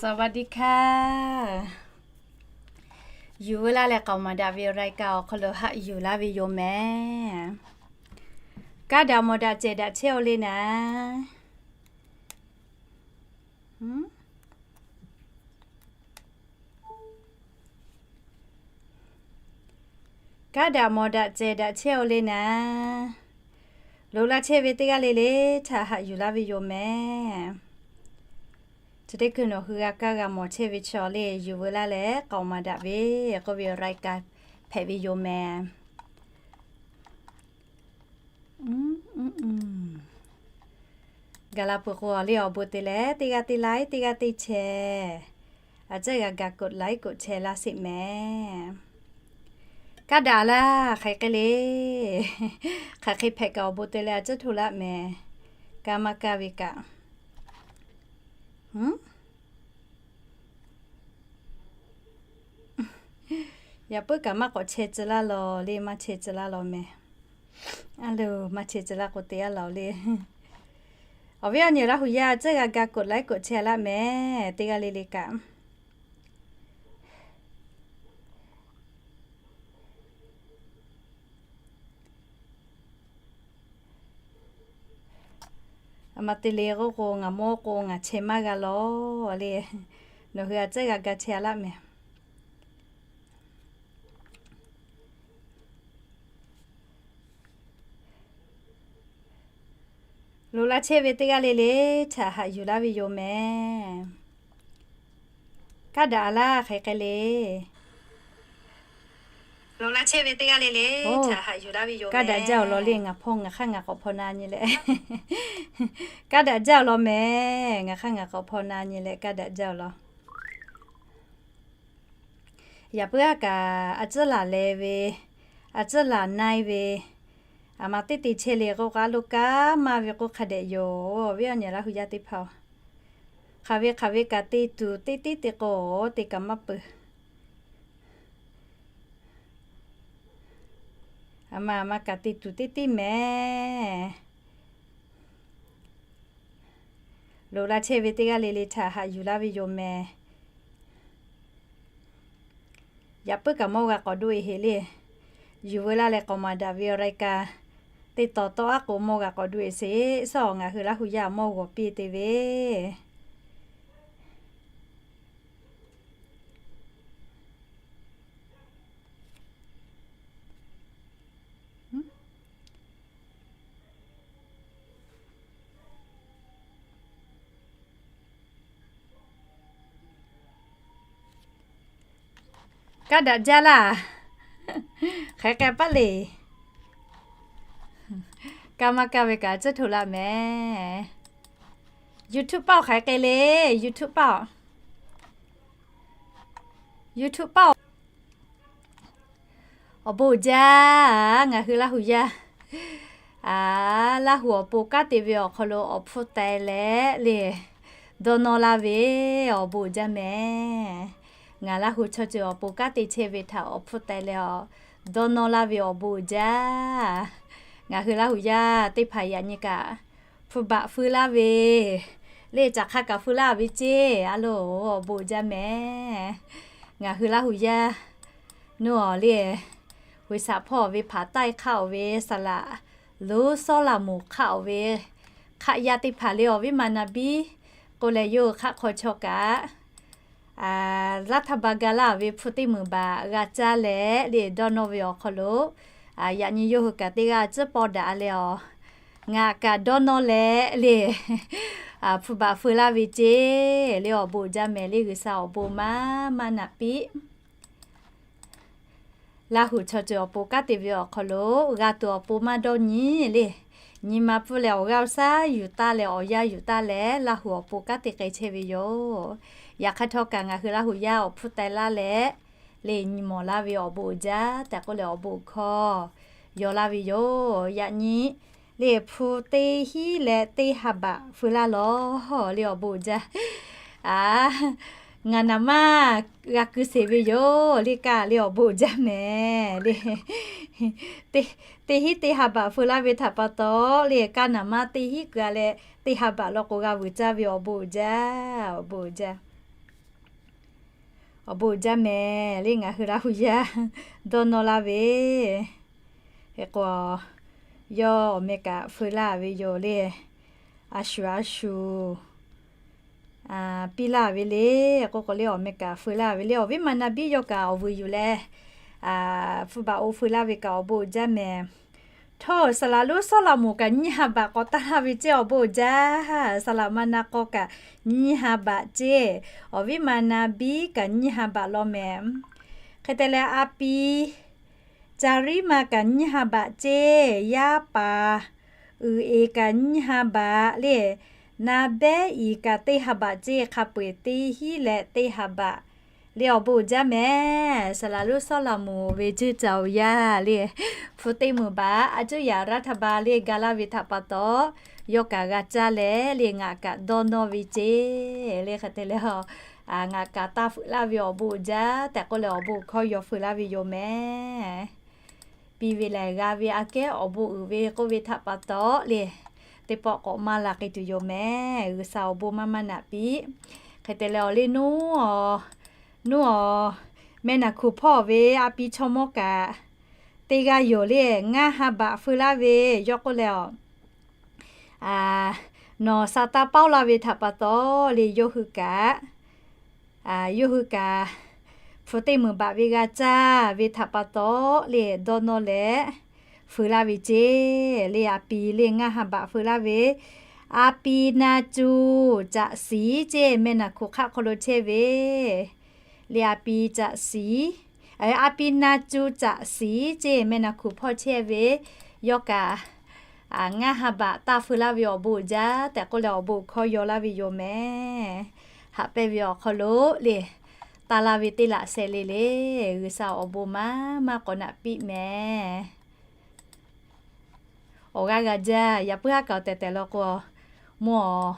สวัสดีค่ะ Yuˬ veu laˇ leh k'aoˍ maˍ daꞈ ve รายการ awˬ hk'aw lo haꞈ yuˬ laˇ ve yoˬ mehˍ. Kaˇ daꞈ mawˬ daꞈ cehˬ daꞈ chehˇ-oˆ le naˍ. Kaˇ daꞈ mawˬ daꞈ cehˬ daꞈ chehˇ-oˆ le naˍ. Loꞈ la chehˇ ve teˇ g'aˇ le le htaꞈ haꞈ yuˬ laˇ ve yoˬ mehˍ. Chi teˇ hkui nawˬ hui g'a kaˇ g'a mawˬ chehˇ ve chaw le, yuˬ veu laˇ leh k'aoˍ maˍ daꞈ ve k'oˆ ve รายการ hpehꞈ ve yoˬ mehˍ. Gaˬ la peuˬ k'o le awˬ bon te leh teˇ g'aˇ teˇ ไลค์ teˇ g'aˇ teˇ แชร์ a cehˇ g'a ga กดไลค์ กดแชร์ laˇ sheˍ mehˍ. Kaˇ daꞈ laˇ hk'aˬ hk'e le. Hk'aˬ hk'e hpehꞈ kaꞈ awˬ bon te leh a cehˇ hto laˇ mehˍ. Kaˇ maˇ kaˇ ve kaꞈ Yaꞈ puiˉ kaꞈ maˇ k'awꞈ chehˇ tcuh laˇ law le, maˇ chehˇ tcuh laˇ law mehˍ. A loˬ, maˇ chehˇ tcuh laˇ k'o te a laˬ le. Awˬ viˉ awˬ nyi Laˇ hu yaˇ cehˇ g'a ga กดไลค์ กดแชร์ laˇ mehˍ, teˇ g'aˇ le le kaꞈ. A ma te le k'oˆ k'o ngaˬ mawˇ k'o ngaˬ chehˇ maˇ g'a law le. Nawˬ hui a cehˇ g'a ga chehˇ a laˇ mehˍ. Loꞈ la chehˇ ve teˇ g'aˇ le le htaꞈ haꞈ yuˬ laˇ ve yoˬ mehˍ. Kaˇ daꞈ laˇ hk'aˬ hk'e le. Kaˇ daꞈ jaˇ-oˬ law le, ngaˬ hpawˇ ngaˬ hk'aˇ ngaˬ k'awꞈ hpaw na nyi leh. Kaˇ daꞈ jaˇ-oˬ law mehˍ, ngaˬ hk'aˇ ngaˬ k'awꞈ hpaw na nyi leh kaˇ daꞈ jaˇ-oˬ law. Yaꞈ puiˉ a kaꞈ a tcuhˉ laˬ leh ve, a tcuhˉ laˬ na-e ve, a ma teˇ te chehˇ le k'oˆ k'o a lo kaꞈ maˇ ve k'oˆ hk'a dehꞈ yoˬ. Awˬ viˉ awˬ nyi Laˇ hu yaˇ teˇ hpaˍ-oˬ, hk'aˬ ve hk'aˬ ve kaꞈ te tuˬ teˇ tiˉ te k'o te kaꞈ maˇ peuˬ. A ma a ma kaꞈ te tuˬ teˇ tiˉ mehˍ. Loꞈ la chehˇ ve teˇ g'aˇ le le htaꞈ haꞈ yuˬ laˇ ve yoˬ mehˍ. Yaꞈ puiˉ kaꞈ mawˇ g'a k'awꞈ do-e heˍ le. Yuˬ veu laˇ leh k'aoˍ maˍ daꞈ ve awˬ รายการ teˇ taw tawˆ aˉ k'o mawˇ g'a k'awꞈ do-e sheˍ. Suhˉ awˬ ngaˬ hui Laˇ hu yaˇ mawˇ g'awˬ piˇ te ve Kaˇ daꞈ jaˇ laˇ. Hk'aˬ hk'e paˇ le. Kaˇ maˇ kaˇ ve kaꞈ tcuhˉ hto laˇ mehˍ. YouTube paˆ-oˬ hk'aˬ hk'e le. YouTube paˆ-oˬ. YouTube paˆ-oˬ. Awˬ bon jaˇ, ngaˬ hui Laˇ hu yaˇ, a, Laˇ hu awˬ pon kanˉ te ve awˬ hk'aw lo awˬ hpfuhˇ teh leh le, dawˇ nawˇ laˇ ve awˬ bon jaˇ mehˍ. Ngaˬ Laˇ hu chaw ceuˬ awˬ pon kanˉ te chehˇ ve htaꞈ awˬ hpfuhˇ teh leh a, dawˇ nawˇ laˇ ve awˬ bon jaˇ. Ngaˬ hui Laˇ hu yaˇ teˇ hpaˍ yaꞈ nyi kaꞈ hpu baꞈ feu laˇ ve le, caˬ hk'a kaꞈ feu laˇ ve ceˇ. A loˬ, awˬ bon jaˇ mehˍ. Ngaˬ hui Laˇ hu yaˇ nuˇ awˬ le, huiˍ saꞈ hpawˇ ve hpaˍ taiˇ hk'aˆ-oˬ ve saˍ laꞈ loˉ sawˉ laꞈ moˍ hk'aˆ-oˬ ve hk'aˆ yaˇ teˇ hpaˍ le, awˬ viˉ ma na biˇ k'oˆ leh yawˇ hui hk'aˆ hk'aw chaw kaꞈ, a, laˇ htaˇ ba ga laˇ ve hpu teˇ meunˍ baꞈ g'a caˇ leh le, dawˇ nawˇ ve awˬ hk'aw lo, a, yaꞈ nyi yawˇ hui kaꞈ teˇ g'aˇ tcuhˉ paw daꞈ leh a, ngaˬ kaꞈ dawˇ nawˇ leh le, a, hpu baꞈ feu laˇ ve ceˇ. Le awˬ bon jaˇ mehˍ le, G'uiˬsha awˬ bon maˇ maˇ naꞈ piˇ. Laˇ hu chaw ceuˬ awˬ pon kanˉ te ve awˬ hk'aw lo g'a tuˬ awˬ pon maˇ dawˇ nyi le. Nyi ma pfuhˇ leh awˬ g'aˇ awˬ shaˉ yuˬ taˇ leh awˬ yanˇ yuˬ taˇ leh Laˇ hu awˬ pon kanˉ te k'ai chehˇ ve yoˬ. Yaꞈ hk'aˇ htawˇ kaꞈ ngaˬ hui Laˇ hu yaˇ awˬ hpfuhˇ teh laˇ leh le, nyi mawˬ laˇ ve awˬ bon uiˍ jaˇ tehꞈ k'oˆ leh awˬ bon hkawˇ yaw laˇ ve yoˬ. Yaꞈ nyi le hpu teˇ hinˉ leh teˇ ha baꞈ feu laˇ lawˬ le, awˬ bon uiˍ jaˇ. A, ngaˬ naˍ maˇ g'a keu sheˍ ve yoˬ le, kaˇ le awˬ bon uiˍ jaˇ mehˍ le. Teˇ hinˉ teˇ ha baꞈ feu laˇ ve htaꞈ pa taw le, kaˇ naˍ maˇ teˇ hinˉ keu-a leh teˇ ha baꞈ law k'o g'a vuiˬ caˇ ve awˬ bon uiˍ jaˇ, awˬ bon uiˍ jaˇ. Awˬ bon uiˍ jaˇ mehˍ le, ngaˬ hui Laˇ hu yaˇ dawˇ nawˇ laˇ ve. Hk'e k'o, yawˇ awˬ meh kaꞈ feu laˇ ve yoˬ le. A shuˍ a shuˍ piˇ laˇ ve le. K'o k'o le, awˬ meh kaꞈ feu laˇ ve le. Awˬ viˉ ma na biˇ yawˇ kaꞈ awˬ vuiˬ yuˬ leh, hpu baꞈ oˇ feu laˇ ve kaꞈ awˬ bon uiˍ jaˇ mehˍ. Htawˇ, saˍ laˍ lonˉ Sawˉlaꞈmonˍ kaꞈ nyiˇ ha baꞈ k'awꞈ taˇ laˇ ve ceˇ, awˬ bon uiˍ jaˇ. Saˍ laꞈ ma na k'aw kaꞈ nyiˇ ha baꞈ ceˇ. Awˬ viˉ ma na biˇ kaꞈ nyiˇ ha baꞈ law mehˍ. Hk'e te leh, a pi Caˍriˉ ma kaꞈ nyiˇ ha baꞈ ceˇ. Yaˇ paˍ uiˍ eˍ kaꞈ nyiˇ ha baꞈ le. Na behˉ iˍ kaꞈ teˇ ha baꞈ ceˇ. Hk'a peu eˬ teˇ hinˉ leh teˇ ha baꞈ le. Awˬ bon uiˍ jaˇ mehˍ. Saˍ laˍ lonˉ Sawˉlaꞈmonˍ ve juˇ ca awˬ yaˇ le, hpu teˇ meunˍ baꞈ a cuˇ yaˍ raˇ htaˇ ba le ga laˇ ve htaꞈ pa taw, yawˇ kaꞈ g'a caˇ leh le ngaˬ kaꞈ dawˇ nawˇ ve ceˇ le. Hk'e te leh, ngaˬ kaꞈ taˇ feuꞈ laˇ ve awˬ bon uiˍ jaˇ tehꞈ k'oˆ leh awˬ bon hkawˇ yaw feu laˇ ve yoˬ mehˍ. Piˇ ve lehˬ g'a ve aꞈ kehˉ awˬ bon uiˍ ve k'oˆ ve htaꞈ pa taw le, teˇ pawˆ k'awꞈ maˇ la k'ai tuˬ yoˬ mehˍ. G'uiˬsha awˬ bon maˇ maˇ naꞈ piˇ. Hk'e te leh awˬ le nuˉ, nuˉ awˬ meh naˬ hkuˬ hpawˇ ve a pi chaw mawˇ kaꞈ teˇ g'aˇ yoˬ le. Ngaˇ ha baꞈ feu laˇ ve yawˇ k'oˆ leh, nawˬ sha taˇ paoˉ laˇ ve htaꞈ pa taw le, yawˇ hui kaꞈ, yawˇ hui kaꞈ hpu teˇ meunˍ baꞈ ve g'a caˇ ve htaꞈ pa taw le dawˇ nawˇ leh feu laˇ ve ceˇ le. A pi le ngaˇ ha baꞈ feu laˇ ve, a pi na cu caꞈ shiˍ ceˇ meh naˬ hkuˬ hk'aˆ hk'aw lo chehˇ ve le. A pi caꞈ shiˍ, a pi na cu caꞈ shiˍ ceˇ meh naˬ hkuˬ hpawˇ chehˇ ve, yawˇ kaꞈ ngaˇ ha baꞈ taˇ feu laˇ ve awˬ bon uiˍ jaˇ tehꞈ k'oˆ leh awˬ bon hkawˇ yaw laˇ ve yoˬ mehˍ. Haꞈ pehnˇ ve awˬ hk'aw lo le, taˇ laˇ ve teˇ laꞈ sheh le le, G'uiˬsha awˬ bon maˇ maˇ k'awꞈ naꞈ piˇ mehˍ. Awˬ g'aˇ g'a jaˇ, yaꞈ puiˉ haˉ kaꞈ awˬ tehˬ tehˬ law k'o, mvuhˇ awˬ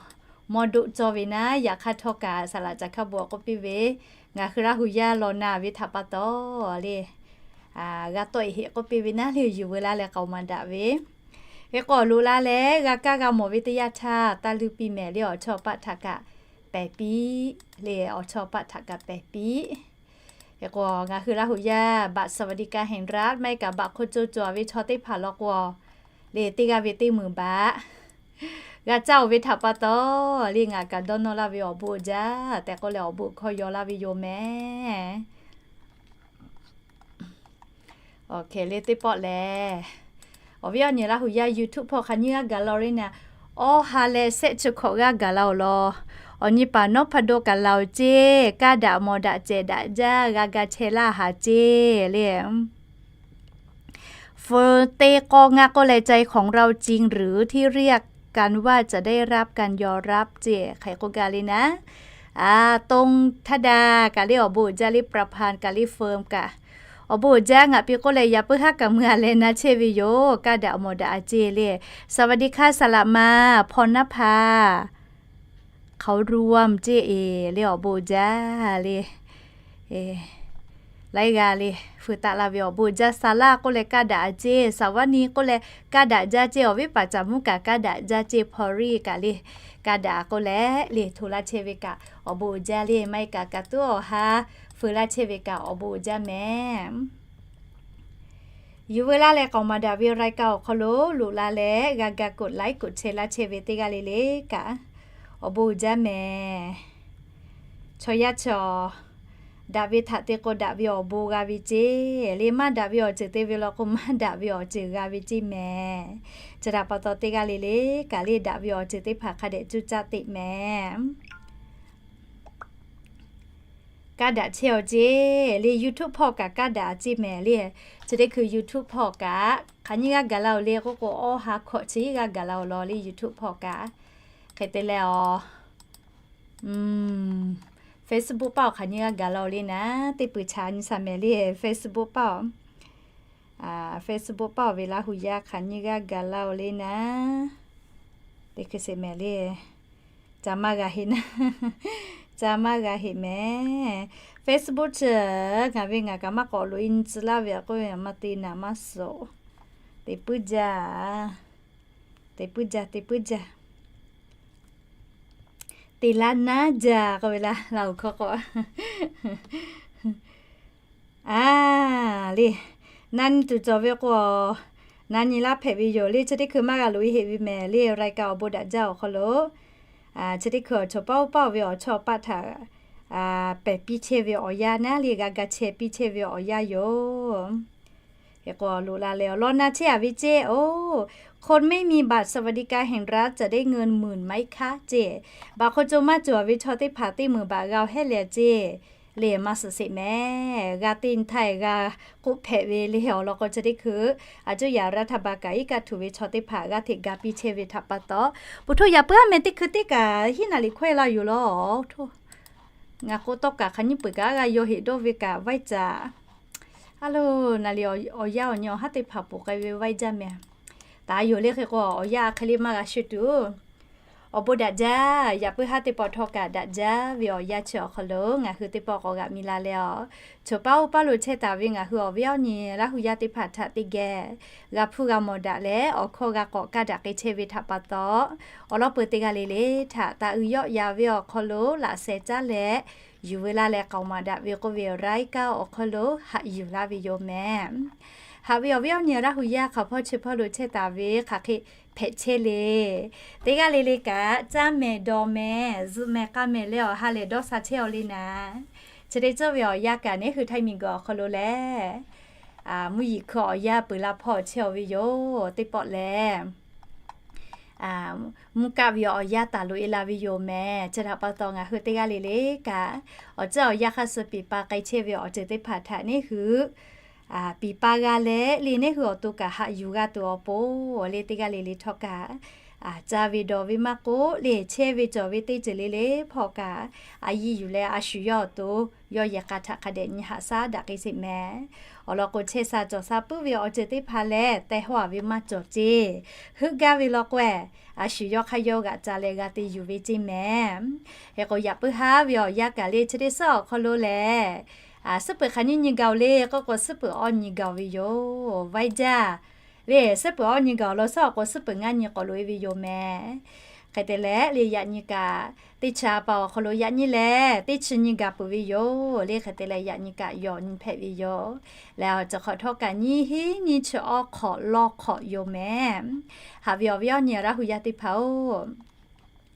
mawˇ doˆ cawˇ ve naˉ, yaꞈ hk'aˇ htawˇ kaꞈ saˍ laꞈ caꞈ hkaˇ bon k'oˆ piˇ ve, ngaˬ hui Laˇ hu yaˇ law na ve htaꞈ pa taw le, g'a tawˆ e heꞈ k'oˆ piˇ ve naˉ le, yuˬ veu laˇ leh k'aoˍ maˍ daꞈ ve. Hk'e k'o loꞈ la leh g'a kaˇ g'a mawˬ ve teˇ yanˇ htaˇ taˇ luˇ piˇ mehˍ le, awˬ chawˇ paˆ htaꞈ kaꞈ pehˬ piˇ le, awˬ chawˇ paˆ htaꞈ kaꞈ pehˬ piˇ. Hk'e k'o ngaˬ hui Laˇ hu yaˇ บัตรสวัสดิการแห่งรัฐ maˇ heˆ kaꞈ บัตรคนจน cawˬ ve chaw teˇ hpaˍ law k'o, le teˇ g'aˇ ve teˇ meunˍ baꞈ g'a caˇ oˬ ve htaꞈ pa taw, le ngaˬ kaꞈ dawˇ nawˇ laˇ ve awˬ bon uiˍ jaˇ tehꞈ k'oˆ leh awˬ bon hkawˇ yaw laˇ ve yoˬ mehˍ. Awˬ hk'e le teˇ pawˆ lehˬ, awˬ viˉ awˬ nyi Laˇ hu yaˇ YouTube hpawˇ hk'aˬ nyiˇ g'aˇ gaˬ la-o le naˉ, awˬ ha leh shehˆ chi hkawꞈ g'aˇ gaˬ la-o law. Awˬ nyi paˍ nawˉ hpaˇ do kaꞈ la-o ceˇ, kaˇ daꞈ mawˬ daꞈ cehˬ daꞈ jaˇ g'a ga chehˇ laˇ haˍ ceˇ le. ฝนเตะก็งัก ก็แล ใจของเราจริงหรือ ที่เรียกกันว่าจะได้รับการยอมรับ ceˇ hk'e k'oˆ gaˇ le naˉ. A, ตรงธดา kaꞈ le awˬ bon uiˍ jaˇ le, ประพันธ์ kaꞈ le เฟิร์ม kaꞈ awˬ bon uiˍ jaˇ ngaˬ pi k'oˆ leh yaꞈ puiˉ haˉ kaꞈ meuˇ a leh na chehˇ ve yoˬ. Kaˇ daꞈ mawˬ daꞈ a ceˇ le. สวัสดีค่ะ saˍ laꞈ ma พรณภา เขารวม ceˇ e le awˬ bon uiˍ jaˇ le. Laiˉ g'aˇ le, feu taˆ la ve awˬ bon uiˍ jaˇ. Saˍ laˇ k'oˆ leh kaˇ daꞈ a ceˇ, saˍ vaˇ ni k'oˆ leh kaˇ daꞈ jaˇ ceˇ, awˬ viˉ paˍ caˍ mvuhˇ kaꞈ kaˇ daꞈ jaˇ ceˇ, พอลลี่ kaꞈ le kaˇ daꞈ k'oˆ leh le hto laˇ chehˇ ve kaꞈ awˬ bon uiˍ jaˇ le. Maˇ heˆ kaꞈ kaꞈ tuˉ awˬ ha feu laˇ chehˇ ve kaꞈ awˬ bon uiˍ jaˇ mehˍ. Yuˬ veu laˇ leh k'aoˍ maˍ daꞈ ve รายการ awˬ hk'aw lo loꞈ la leh g'a ga กดไลค์ กดแชร์ laˇ chehˇ ve teˇ g'aˇ le le kaꞈ awˬ bon uiˍ jaˇ mehˍ. Chaw yaˇ chaw daꞈ ve htaꞈ te k'o daꞈ ve awˬ bon g'a ve ceˇ le, maˇ daꞈ ve awˬ ceuˬ te ve law k'o maˇ daꞈ ve awˬ ceuˬ g'a ve ceˇ mehˍ. Chi htaꞈ pa taw teˇ g'aˇ le le kaꞈ le daꞈ ve awˬ ceuˬ teˇ hpaˍ hk'a dehꞈ cuˇ caˇ teꞈ mehˍ. Kaˇ daꞈ chehˇ aw ceˇ le, YouTube hpawˇ kaꞈ kaˇ daꞈ ceˇ mehˍ le. Chi teˇ hkui YouTube hpawˇ kaꞈ hk'aˬ nyiˇ g'aˇ gaˬ la-o le k'oˆ k'o, awˬ ha hkawꞈ chi g'aˇ gaˬ la-o law le YouTube hpawˇ kaꞈ. Hk'e te leh awˬ Facebook paˆ awˬ hk'aˬ nyiˇ g'aˇ gaˬ la-o le naˉ, teˇ pui cha nyi sha mehˍ le. Facebook paˆ awˬ, Facebook paˆ awˬ ve Laˇ hu yaˇ hk'aˬ nyiˇ g'aˇ gaˬ la-o le naˉ, teˇ hkui sheˍ mehˍ le. Ca maˇ g'a heˆ naˉ, ca maˇ g'a heˆ mehˍ. Facebook chi ngaˬ ve ngaˬ kaꞈ maˇ k'awꞈ loꞈ e nyi tcuh laˇ ve k'oˆ ve maˇ te naˍ maˇ suhˍ. Te puiˉ jaˇ, te puiˉ jaˇ, te puiˉ jaˇ. Teˇ laˇ naˉ jaˇ k'oˆ ve laˇ, Laˇ huˍ hkawˇ k'o. A, le, na nyi tuˬ cawˬ ve k'o, na nyi laˇ hpehꞈ ve yoˬ le. Chi teˇ hkui maˇ g'a loꞈ e heˆ ve mehˍ le, รายการ awˬ bon daꞈ jaˇ awˬ hk'aw lo. Chi teˇ hkui awˬ chawˬ paˇ oˇ paˇ ve awˬ chawˇ paˆ htaꞈ pehˬ piˇ chehˇ ve awˬ yanˇ naˉ le, g'a ga chehˇ piˇ chehˇ ve awˬ yanˇ yoˬ. Hk'e k'o loꞈ la leh awˬ lawn na chehˇ a ve ceˇ, คนไม่มีบัตรสวัสดิการแห่งรัฐจะได้เงินหมื่นไหมคะ ceˇ. Baꞈ hk'aw co maˇ cawˬ ve chaw teˇ hpaˍ teˇ meunˍ baꞈ g'a-oˬ hehˉ leh ceˇ. Le maˇ suhˍ sheˍ mehˍ, g'a teˇ nyi htaˇ g'a k'oˆ hpehꞈ ve le. Awˬ lawn k'o chi teˇ hkui a cuˇ yaꞈ รัฐบาล kaꞈ iˉ kaˆ htuˬ ve chaw teˇ hpaˍ g'aˇ hteꞈ ga piˇ chehˇ ve htaꞈ pa taw, puˬ htoˇ yaꞈ puiˉ a meh teˇ hkui teˇ kaꞈ hiˉ naˍ liꞈ hkawehˇ la yoˬ law. Ngaˬ k'o tawˇ kaꞈ hk'aˬ nyiˇ peuˬ kaꞈ g'a yaw heꞈ dawˇ ve kaꞈ vaiˇ caꞈ. A lo, naˍ liꞈ awˬ yanˇ awˬ nyi awˬ haˉ teˇ hpaˍ poˬ k'ai ve vaiˇ jaˇ mehˍ. Taˍ yoˬ le. Hk'e k'o awˬ yanˇ a hk'e le maˇ g'a shu tuˬ, awˬ bon daꞈ jaˇ. Yaꞈ puiˉ haˉ teˇ pawˆ htawˇ kaꞈ daꞈ jaˇ ve awˬ yanˇ chi awˬ hk'aw lo ngaˬ hui teˇ pawˆ k'awꞈ g'aꞈ mi la leh a, choˬ paˇ oˇ paˇ lo chehˇ taˍ ve ngaˬ hui awˬ viˉ awˬ nyi Laˇ huˍ yaˇ teˇ hpaˍ htaꞈ teˇ geh g'a hpuˇ g'a mawˬ daꞈ leh awˬ hkawˇ g'a k'awꞈ kaˇ daꞈ k'ai chehˇ ve htaꞈ pa taw, awˬ lawn peu teˇ g'aˇ le le htaꞈ taˍ uiˍ yawˆ ya ve awˬ hk'aw lo laꞈ sheh caˉ leh yuˬ ve laˇ leh k'aoˍ maˍ daꞈ ve k'oˆ ve รายการ awˬ hk'aw lo haꞈ yuˬ laˇ ve yoˬ mehˍ. Haꞈ ve awˬ viˉ awˬ nyi Laˇ huˍ yaˇ hk'aˬ hpawˇ chi hpawˇ lo chehˇ taˍ ve hk'aˬ hk'e hpehꞈ chehˇ le. Teˇ g'aˇ le le kaꞈ caˇ mehˍ dawˬ mehˍ zuhꞈ mehˍ k'a mehˍ leh awˬ ha lehˬ dawˇ sha chehˇ aw le naˍ. Chi teˇ ceuˬ ve awˬ yanˇ kaꞈ neˉ hui Htaiˇ miˬguiˬ awˬ hk'aw lo lehˬ, mvuhˇ yeˬ hkui awˬ yanˇ peuˬ la hpawˇ chehˇ aw ve yoˬ. Teˇ pawˆ lehˬ mvuhˇ kaˆ ve awˬ yanˇ taˍ loꞈ e la ve yoˬ mehˍ. Chi htaꞈ pa taw ngaˬ hui teˇ g'aˇ le le kaꞈ awˬ ceuˬ awˬ yanˇ hk'aˇ suh piˍ pa k'ai chehˇ ve awˬ ceuˬ teˇ hpaˍ htaꞈ neˉ hui piˍ pa g'a leh le neˉ hui awˬ to kaꞈ haꞈ yuˬ g'a tuˬ awˬ pon le teˇ g'aˇ le le htawˇ kaꞈ caˇ ve dawˬ ve maˇ k'oˆ le chehˇ ve cawˬ ve teˇ ceuˬ le le hpawˇ kaꞈ a yiˇ yuˬ leh a shu yawˇ awˬ to yawˇ yehˬ k'a htaꞈ hk'a dehꞈ nyi haꞈ shaˉ daꞈ k'ai sheˍ mehˍ. Awˬ lawn k'o chehˇ sha cawˬ sha puiˉ ve awˬ ceuˬ teˇ hpaˍ lehˬ teh hawˇ a ve maˇ cawˬ ceˇ. Heuˆ gaˇ ve law k'o, a shu yawˇ hk'aˇ yawˇ g'aꞈ ca leh g'a te yuˬ ve ceˇ mehˍ. Hk'e k'o yaꞈ puiˉ haˉ ve awˬ yanˇ kaꞈ le chi teˇ suhˉ awˬ hk'aw lo lehˬ, suhˉ peuˬ hk'aˬ nyiˇ nyi gaˬ le k'oˆ k'o suhˉ peuˬ awˇ nyi gaˬ ve yoˬ. Vaiˇ jaˇ le suhˉ peuˬ awˇ nyi gaˬ law suhˉ awˬ k'o suhˉ peuˬ ngaˇ nyi k'awꞈ loꞈ e ve yoˬ mehˍ. Hk'e te leh le yaꞈ nyi kaꞈ teˇ chi a pa awˬ hk'aw lo yaꞈ nyi lehˬ teˇ chi nyi gaˬ peuˬ ve yoˬ le. Hk'e te leh yaꞈ nyi kaꞈ yawˬ nyi hpehꞈ ve yoˬ. Leh awˬ ceuˬ hk'awꞈ htawˇ kaꞈ nyiˇ hinˉ nyiˇ chi awˇ hk'awꞈ lawˇ hk'awꞈ yoˬ mehˍ. Haꞈ ve awˬ viˉ awˬ nyi Laˇ huˍ yaˇ teˇ hpaˍ-oˬ,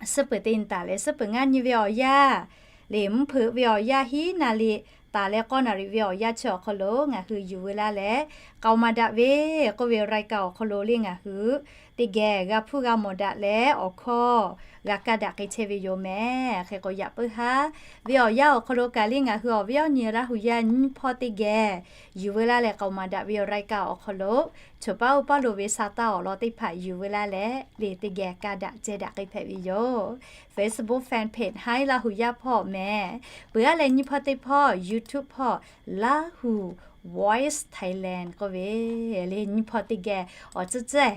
suhˉ peuˬ teˇ nyi taˍ leh suhˉ peuˬ ngaˇ nyi ve awˬ yanˇ le mvuhˇ hpeuꞈ ve awˬ yanˇ hiˉ naˍ liꞈ taˍ leh k'awˇ naˍ riˍ ve awˬ yanˇ chi awˬ hk'aw lo ngaˬ hui yuˬ veu laˇ leh k'aoˍ maˍ daꞈ ve k'oˆ ve รายการ awˬ hk'aw lo le ngaˬ hui teˇ geh g'a hpuˇ g'a mawˬ daꞈ leh awˬ hkawˇ g'a kaˇ daꞈ k'ai chehˇ ve yoˬ mehˍ. Hk'e k'o yaꞈ puiˉ haˉ ve awˬ yanˇ awˬ hk'aw lo kaꞈ le ngaˬ hui awˬ viˉ awˬ nyi Laˇ huˍ yaˇ nyiˇ hpawˇ teˇ geh yuˬ veu laˇ leh k'aoˍ maˍ daꞈ ve รายการ awˬ hk'aw lo choˬ paˉ oˇ paˉ lo ve sa taˇ awˬ lawn teˇ hpaˍ yuˬ veu laˇ leh le teˇ geh kaˇ daꞈ ceh daꞈ k'ai hpehꞈ ve yoˬ. Facebook fan page Htaiˇ Laˇ huˍ yaˇ hpawˇ mehˍ. Peuˬ aˉ leh nyiˇ hpawˇ teˇ hpawˇ YouTube hpawˇ Laˇ huˍ Voice Thailand k'oˆ ve le nyiˇ hpawˇ teˇ geh awˬ tcuhˇ tcuhˇ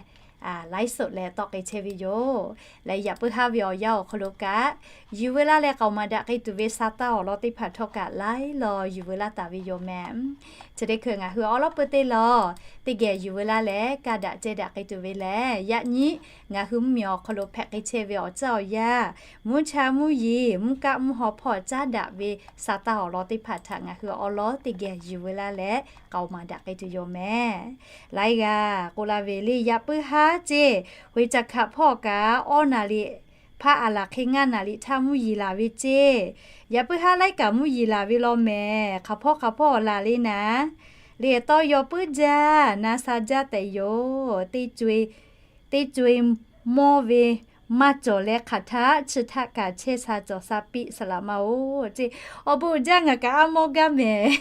ไลฟ์สด leh tawˆ k'ai chehˇ ve yoˬ. Leh yaꞈ puiˉ haˉ ve awˬ yanˇ awˬ hk'aw lo kaꞈ yuˬ veu laˇ leh k'aoˍ maˍ daꞈ k'ai tuˬ ve sa taˇ awˬ lawn teˇ hpaˍ htawˇ kaꞈ laiˉ law yuˬ veu laˇ taˍ ve yoˬ mehˍ. Chi teˇ hkui ngaˬ hui awˉ lawˉ peu teˇ law teˇ geh yuˬ veu laˇ leh kaˇ daꞈ ceh daꞈ k'ai tuˬ ve lehˬ, yaꞈ nyi ngaˬ hui mvuhˇmiˬ awˬ hk'aw lo hpehꞈ k'ai chehˇ ve awˬ tcuhˇ awˬ yanˇ, mvuhˇ cha mvuhˇ yeˬ mvuhˇ kaˆ mvuhˇ haw hpawˇ caˉ daꞈ ve sa taˇ awˬ lawn teˇ hpaˍ htaꞈ ngaˬ hui awˉ lawˉ teˇ geh yuˬ veu laˇ leh k'aoˍ maˍ daꞈ k'ai tuˬ yoˬ mehˍ. Laiˉ g'aˇ k'oˆ laˇ ve le yaꞈ puiˉ haˉ ceˇ, หัวหิน hkaꞈ hpawˇ kaꞈ awˇ naˍ riˍ hpaˇ aˬ laˬ hk'e ngaˇ naˍ riˍ htaˇ mvuhˇ yeˬ laˬ ve ceˇ. Yaꞈ puiˉ haˉ laiˉ kaꞈ mvuhˇ yeˬ laˬ ve law mehˍ. Hk'aˬ hpawˇ hk'aˬ hpawˇ laˬ le naˍ, le tawˇ yaw puiˉ jaˇ na sha jaˇ tehꞈ yoˬ. Teˇ co-e mawˇ ve maˇ cawˬ leh hk'aˬ htaˆ chi htaˆ kaꞈ chehˇ sha cawˬ sha piˆ saˍ laꞈ ma-oˬ ceˇ. Awˬ bon uiˍ jaˇ ngaˬ kaꞈ aˉ mawˇ gaˇ mehˍ.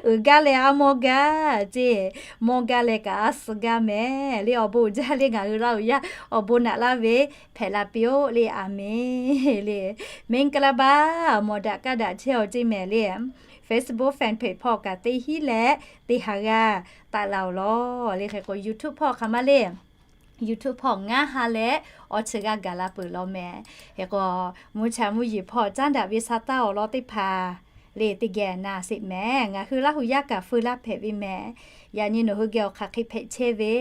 Uiˍ gaˇ leh aˉ mawˇ gaˇ ceˇ. Mawˇ gaˇ leh kaꞈ aˉ suh gaˇ mehˍ le. Awˬ bon uiˍ jaˇ le ngaˬ hui Laˇ huˍ yaˇ awˬ bon naꞈ laˇ ve hpehꞈ la piˇ-oˆ le. A menˬ le. မင်္ဂလာပါ, mawˬ daꞈ kaˇ daꞈ chehˇ-oˬ ceˇ mehˍ le. Facebook fan page hpawˇ kaꞈ teˇ hinˉ leh teˇ ha g'aˇ taˆ la-oˬ law le. Hk'e k'o YouTube hpawˇ hk'aˬ ma le. YouTube hpawˇ ngaˇ ha leh awˬ chi g'aˇ gaˬ la peuˬ law mehˍ. Hk'e k'o mvuhˇ cha mvuhˇ yeˬ hpawˇ caˉ daꞈ ve sa taˇ awˬ lawn teˇ hpaˍ le teˇ geh na sheˍ mehˍ. Ngaˬ hui Laˇ huˍ yaˇ kaꞈ feu laˇ hpehꞈ ve mehˍ. Yaꞈ nyi nawˬ hui geh awˬ hk'aˬ hk'e hpehꞈ chehˇ ve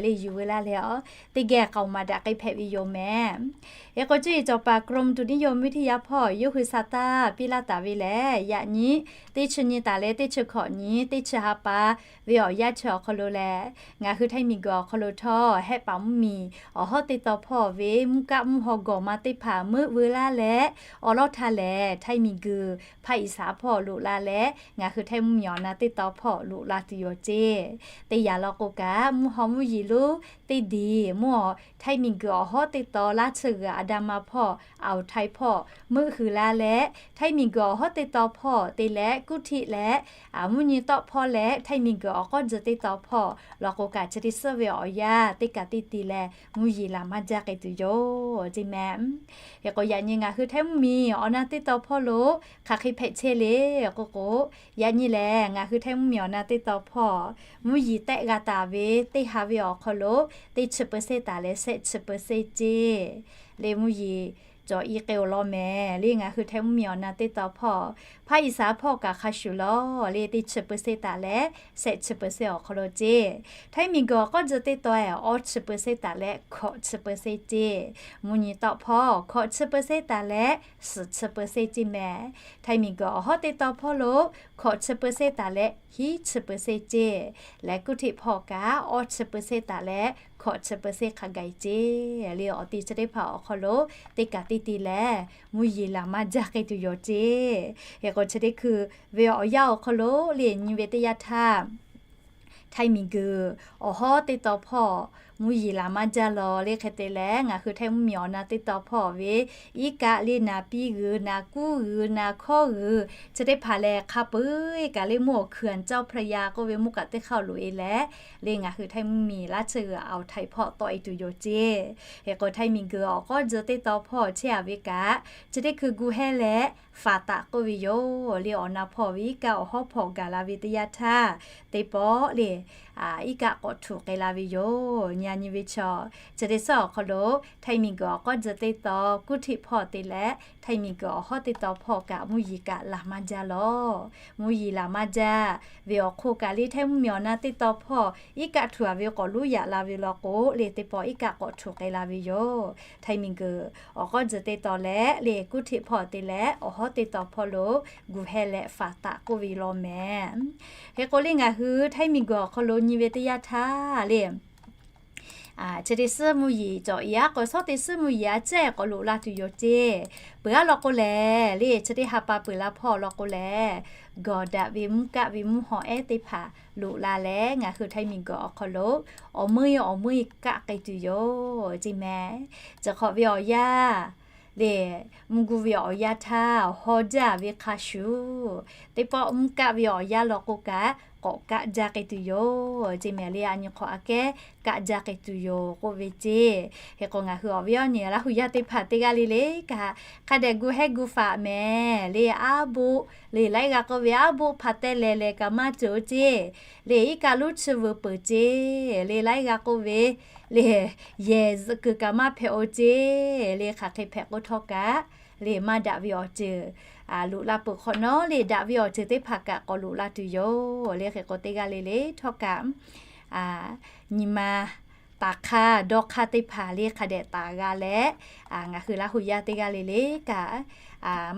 le yuˬ ve laˇ leh a, teˇ geh k'aoˍ maˍ daꞈ k'ai hpehꞈ ve yoˬ mehˍ. Hk'e k'o cuˇ yiˍ cawˬ paˍ กรมอุตุนิยมวิทยา hpawˇ yawˇ hui sa taˇ piˇ laˇ taˍ ve lehˬ, yaꞈ nyi teˇ chi nyi taˍ leh teˇ chi hkawꞈ nyi teˇ chi ha pa ve awˬ yanˇ chi awˬ hk'aw lo lehˬ, ngaˬ hui Htaiˇ miˬguiˬ awˬ hk'aw lo htawˇ Hehˆ paˍ mvuhˇmiˬ awˬ hawˉ teˇ taw hpawˇ ve mvuhˇ kaˆ mvuhˇ haw gawˬ ma teˇ hpaˍ meuˆ veu laˇ leh, awˬ lawˉ htaˇ lehˬ Htaiˇ miˬguiˬ hpaˇ iˍ saˍ hpawˇ loꞈ la leh, ngaˬ hui Htaiˇ mvuhˇmiˬ awˬ na teˇ taw hpawˇ loꞈ la tuˬ yoˬ ceˇ. Teˇ yanˇ law k'o kaꞈ, mvuhˇ haw mvuhˇ yeˬ lonˉ teˇ diˬ mvuhˇ Htaiˇ miˬguiˬ awˬ hawˉ teˇ taw laˇ chi g'uiˬ a da ma hpawˇ, awˬ htaiˍ hpawˇ meuˆ hui laˇ leh, Htaiˇ miˬguiˬ awˬ hawˉ teˇ taw hpawˇ te leh kuˇ htiˆ leh, mvuhˇ nyi tawˆ hpawˇ leh Htaiˇ miˬguiˬ awˬ k'awˇ tcuh teˇ taw hpawˇ law k'o kaꞈ, chi teˇ suhˉ ve awˬ yanˇ teˇ kaꞈ teˇ ti leh mvuhˇ yeˬ laˬ maˇ jaˇ k'ai tuˬ yoˬ ceˇ mehˍ. Hk'e k'o yaꞈ nyi ngaˬ hui Htaiˇ mvuhˇmiˬ awˬ na teˇ taw hpawˇ lo hk'aˬ hk'e hpehꞈ chehˇ le k'oˆ k'o, yaꞈ nyi lehˬ ngaˬ hui Htaiˇ mvuhˇmiˬ awˬ na teˇ taw hpawˇ mvuhˇ yeˬ tehˆ g'a taˍ ve teˇ ha ve awˬ hk'aw lo teˇ chi เปอร์เซ็นต์ taˍ leh shehˆ chi เปอร์เซ็นต์ ceˇ le mvuhˇ yeˬ cawˬ i k'ai-oˬ law mehˍ le. Ngaˬ hui Htaiˇ mvuhˇmiˬ awˬ na teˇ taw hpawˇ hpaˇ iˍ saˍ hpawˇ kaꞈ hk'a shuˍ law le teˇ chi เปอร์เซ็นต์ taˍ leh shehˆ chi เปอร์เซ็นต์ awˬ hk'aw lo ceˇ. Htaiˇ miˬguiˬ awˬ k'awˇ tcuh teˇ taw awˇ chi เปอร์เซ็นต์ taˍ leh hkawꞈ chi เปอร์เซ็นต์ ceˇ. Mvuhˇ nyi tawˆ hpawˇ hkawꞈ chi เปอร์เซ็นต์ taˍ leh suhˍ chi เปอร์เซ็นต์ ceˇ mehˍ. Htaiˇ miˬguiˬ awˬ hawˉ teˇ taw hpawˇ lo hkawꞈ chi เปอร์เซ็นต์ taˍ leh hiˉ chi เปอร์เซ็นต์ ceˇ. Leh kuˇ htiˆ hpawˇ kaꞈ awˇ chi เปอร์เซ็นต์ taˍ leh hkawꞈ chi เปอร์เซ็นต์ hk'a gaˬ ceˇ le. Awˬ ti chi teˇ hpaˍ awˬ hk'aw lo teˇ kaꞈ teˇ ti leh mvuhˇ yeˬ laˬ maˇ jaˇ k'ai tuˬ yoˬ ceˇ. Hk'e k'o chi teˇ hkui ve awˬ yanˇ awˬ hk'aw lo le nyi ve teˇ yanˇ htaˇ, Htaiˇ miˬguiˬ awˬ hawˉ teˇ taw hpawˇ mvuhˇ yeˬ laˬ maˇ jaˇ law le. Hk'e te leh ngaˬ hui Htaiˇ mvuhˇmiˬ awˬ na teˇ taw hpawˇ ve iˉ kaˆ le naˍ piˇ g'uiˬ naˍ kuˉ g'uiˬ naˍ hkawˇ g'uiˬ chi teˇ hpaˍ lehˬ hk'a peu-eˬ kaꞈ le mvuhˇ awˬ hkui เจ้าพระยา k'oˆ ve mvuhˇ kaˆ teˇ hk'aˇ loꞈ-e leh le ngaˬ hui Htaiˇ mvuhˇmiˬ laˇ chi g'uiˬ awˬ htaiˍ hpawˇ tawˆ-e tuˬ yoˬ ceˇ. Hk'e k'o Htaiˇ miˬguiˬ awˬ k'awˇ tcuh teˇ taw hpawˇ chehˇ-a ve kaꞈ, chi teˇ hkui gu hehˇ leh faˍ taˍ k'oˆ ve yoˬ le. Awˬ na hpawˇ ve iˉ kaˆ awˬ hawˉ hpawˇ gaˬ la ve teˇ yanˇ htaˇ, teˇ pawˆ le iˉ kaˆ k'awꞈ htuꞈ k'ai la ve yoˬ. Nyi-a nyi ve chaw, chi teˇ suhˉ awˬ hk'aw lo Htaiˇ miˬguiˬ awˬ k'awˇ tcuh teˇ taw kuˇ htiˆ hpawˇ te leh Htaiˇ miˬguiˬ awˬ hawˉ teˇ taw hpawˇ kaꞈ mvuhˇ yeˬ kaꞈ laˬ maˇ jaˇ law. Mvuhˇ yeˬ laˬ maˇ jaˇ ve awˬ hk'oˆ kaꞈ le Htaiˇ mvuhˇmiˬ awˬ na teˇ taw hpawˇ iˉ kaˆ htuꞈ-a ve k'awꞈ lonˉ yaꞈ la ve law k'o le teˇ pawˆ iˉ kaˆ k'awꞈ htuꞈ k'ai la ve yoˬ. Htaiˇ miˬguiˬ awˬ k'awˇ tcuh teˇ taw leh le kuˇ htiˆ hpawˇ te leh awˬ hawˉ teˇ taw hpawˇ lo gu hehˇ leh faˍ taˍ k'oˆ ve law mehˍ. Hk'e k'o le ngaˬ hui Htaiˇ miˬguiˬ awˬ hk'aw lo nyi ve teˇ yanˇ htaˇ le chi teˇ suhˉ mvuhˇ yeˬ cawˬ-e-a k'o, shawˉ teˇ suhˉ mvuhˇ yeˬ a ciˉ k'awꞈ loꞈ la tuˬ yoˬ ceˇ. Peuˬ-a law k'o lehˬ le chi teˇ ha pa peuˬ la hpawˇ law k'o lehˬ, gawˬ daꞈ ve mvuhˇ kaˆ ve mvuhˇ haw ehˉ teˇ hpaˍ loꞈ la leh ngaˬ hui Htaiˇ miˬguiˬ awˬ hk'aw lo awˬ meuˇ awˬ meuˇ kaˆ k'ai tuˬ yoˬ ceˇ mehˍ. Chi hk'awꞈ ve awˬ yanˇ le, mvuhˇ gu ve awˬ yanˇ htaˇ haw jaˇ ve hk'a shuˍ, teˇ pawˆ mvuhˇ kaˆ ve awˬ yanˇ law k'o kaꞈ k'awꞈ kaˆ jaˇ k'ai tuˬ yoˬ ceˇ mehˍ le. A nyi hk'awꞈ aꞈ kehˉ kaˆ jaˇ k'ai tuˬ yoˬ k'oˆ ve ceˇ. Hk'e k'o ngaˬ hui awˬ viˉ awˬ nyi Laˇ huˍ yaˇ teˇ hpaˍ teˇ g'aˇ le le kaꞈ hk'a dehꞈ gu hehˇ gu faꞈ mehˍ le. Aˉ boˆ le laiˉ g'a k'oˆ ve aˉ boˆ hpa teh leh leh kaꞈ maˇ ceuˬ-o ceˇ le. Iˉ kaˆ lonˉ chi veuˬ peuˬ ceˇ le. Laiˉ g'a k'oˆ ve le yehˬ zuhꞈ kuiˬ kaꞈ maˇ hpehꞈ-o ceˇ le. Hk'aˬ hk'e hpehꞈ k'o htawˇ kaꞈ le maˇ daꞈ ve awˬ ceuˬ loꞈ la peuˬ hk'awꞈ nawˉ le daꞈ ve awˬ ceuˬ teˇ hpaˍ kaꞈ k'awꞈ loꞈ la tuˬ yoˬ le. Hk'e k'o teˇ g'aˇ le le htawˇ kaꞈ nyi ma taˍ hk'aˇ dawˇ hk'aˇ teˇ hpaˍ le hk'a dehꞈ taˍ g'a leh, ngaˬ hui Laˇ huˍ yaˇ teˇ g'aˇ le le kaꞈ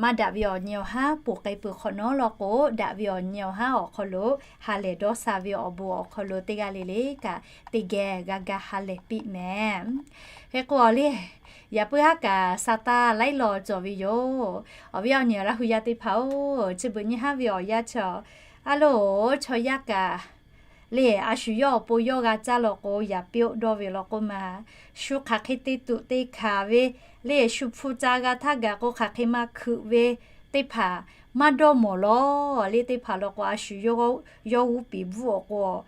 maˇ daꞈ ve awˬ nyi awˬ haˉ ponˬ k'ai peuˬ hk'awꞈ nawˉ law k'o, daꞈ ve awˬ nyi awˬ haˉ awˬ hk'aw lo ha lehˬ dawˇ sha ve awˬ bon awˬ hk'aw lo teˇ g'aˇ le le kaꞈ teˇ geh g'a ga ha lehˬ piˇ mehˍ. Hk'e k'o le, yaꞈ puiˉ haˉ kaꞈ sa taˇ laiˉ law cawˬ ve yoˬ. Awˬ viˉ awˬ nyi Laˇ huˍ yaˇ teˇ hpaˍ-oˬ, chi beuꞈ nyi haˉ ve awˬ yanˇ chaw, a loˬ, chaw yaˇ kaꞈ le a shu yawˇ awˬ pon yawˇ g'a caˇ law k'o, yaꞈ piˇ-oˆ dawˇ ve law k'o ma, shu hk'aˬ hk'e te tuꞈ te hkanˍ ve le, shu hpu ca g'a htaˇ gaˬ k'o hk'aˬ hk'e maˇ hkeuꞈ ve teˇ hpaˍ maˇ dawˇ mawˬ law le. Teˇ hpaˍ law k'o a shu yawˇ g'uˇ piˍ bvuhˆ awˬ k'o,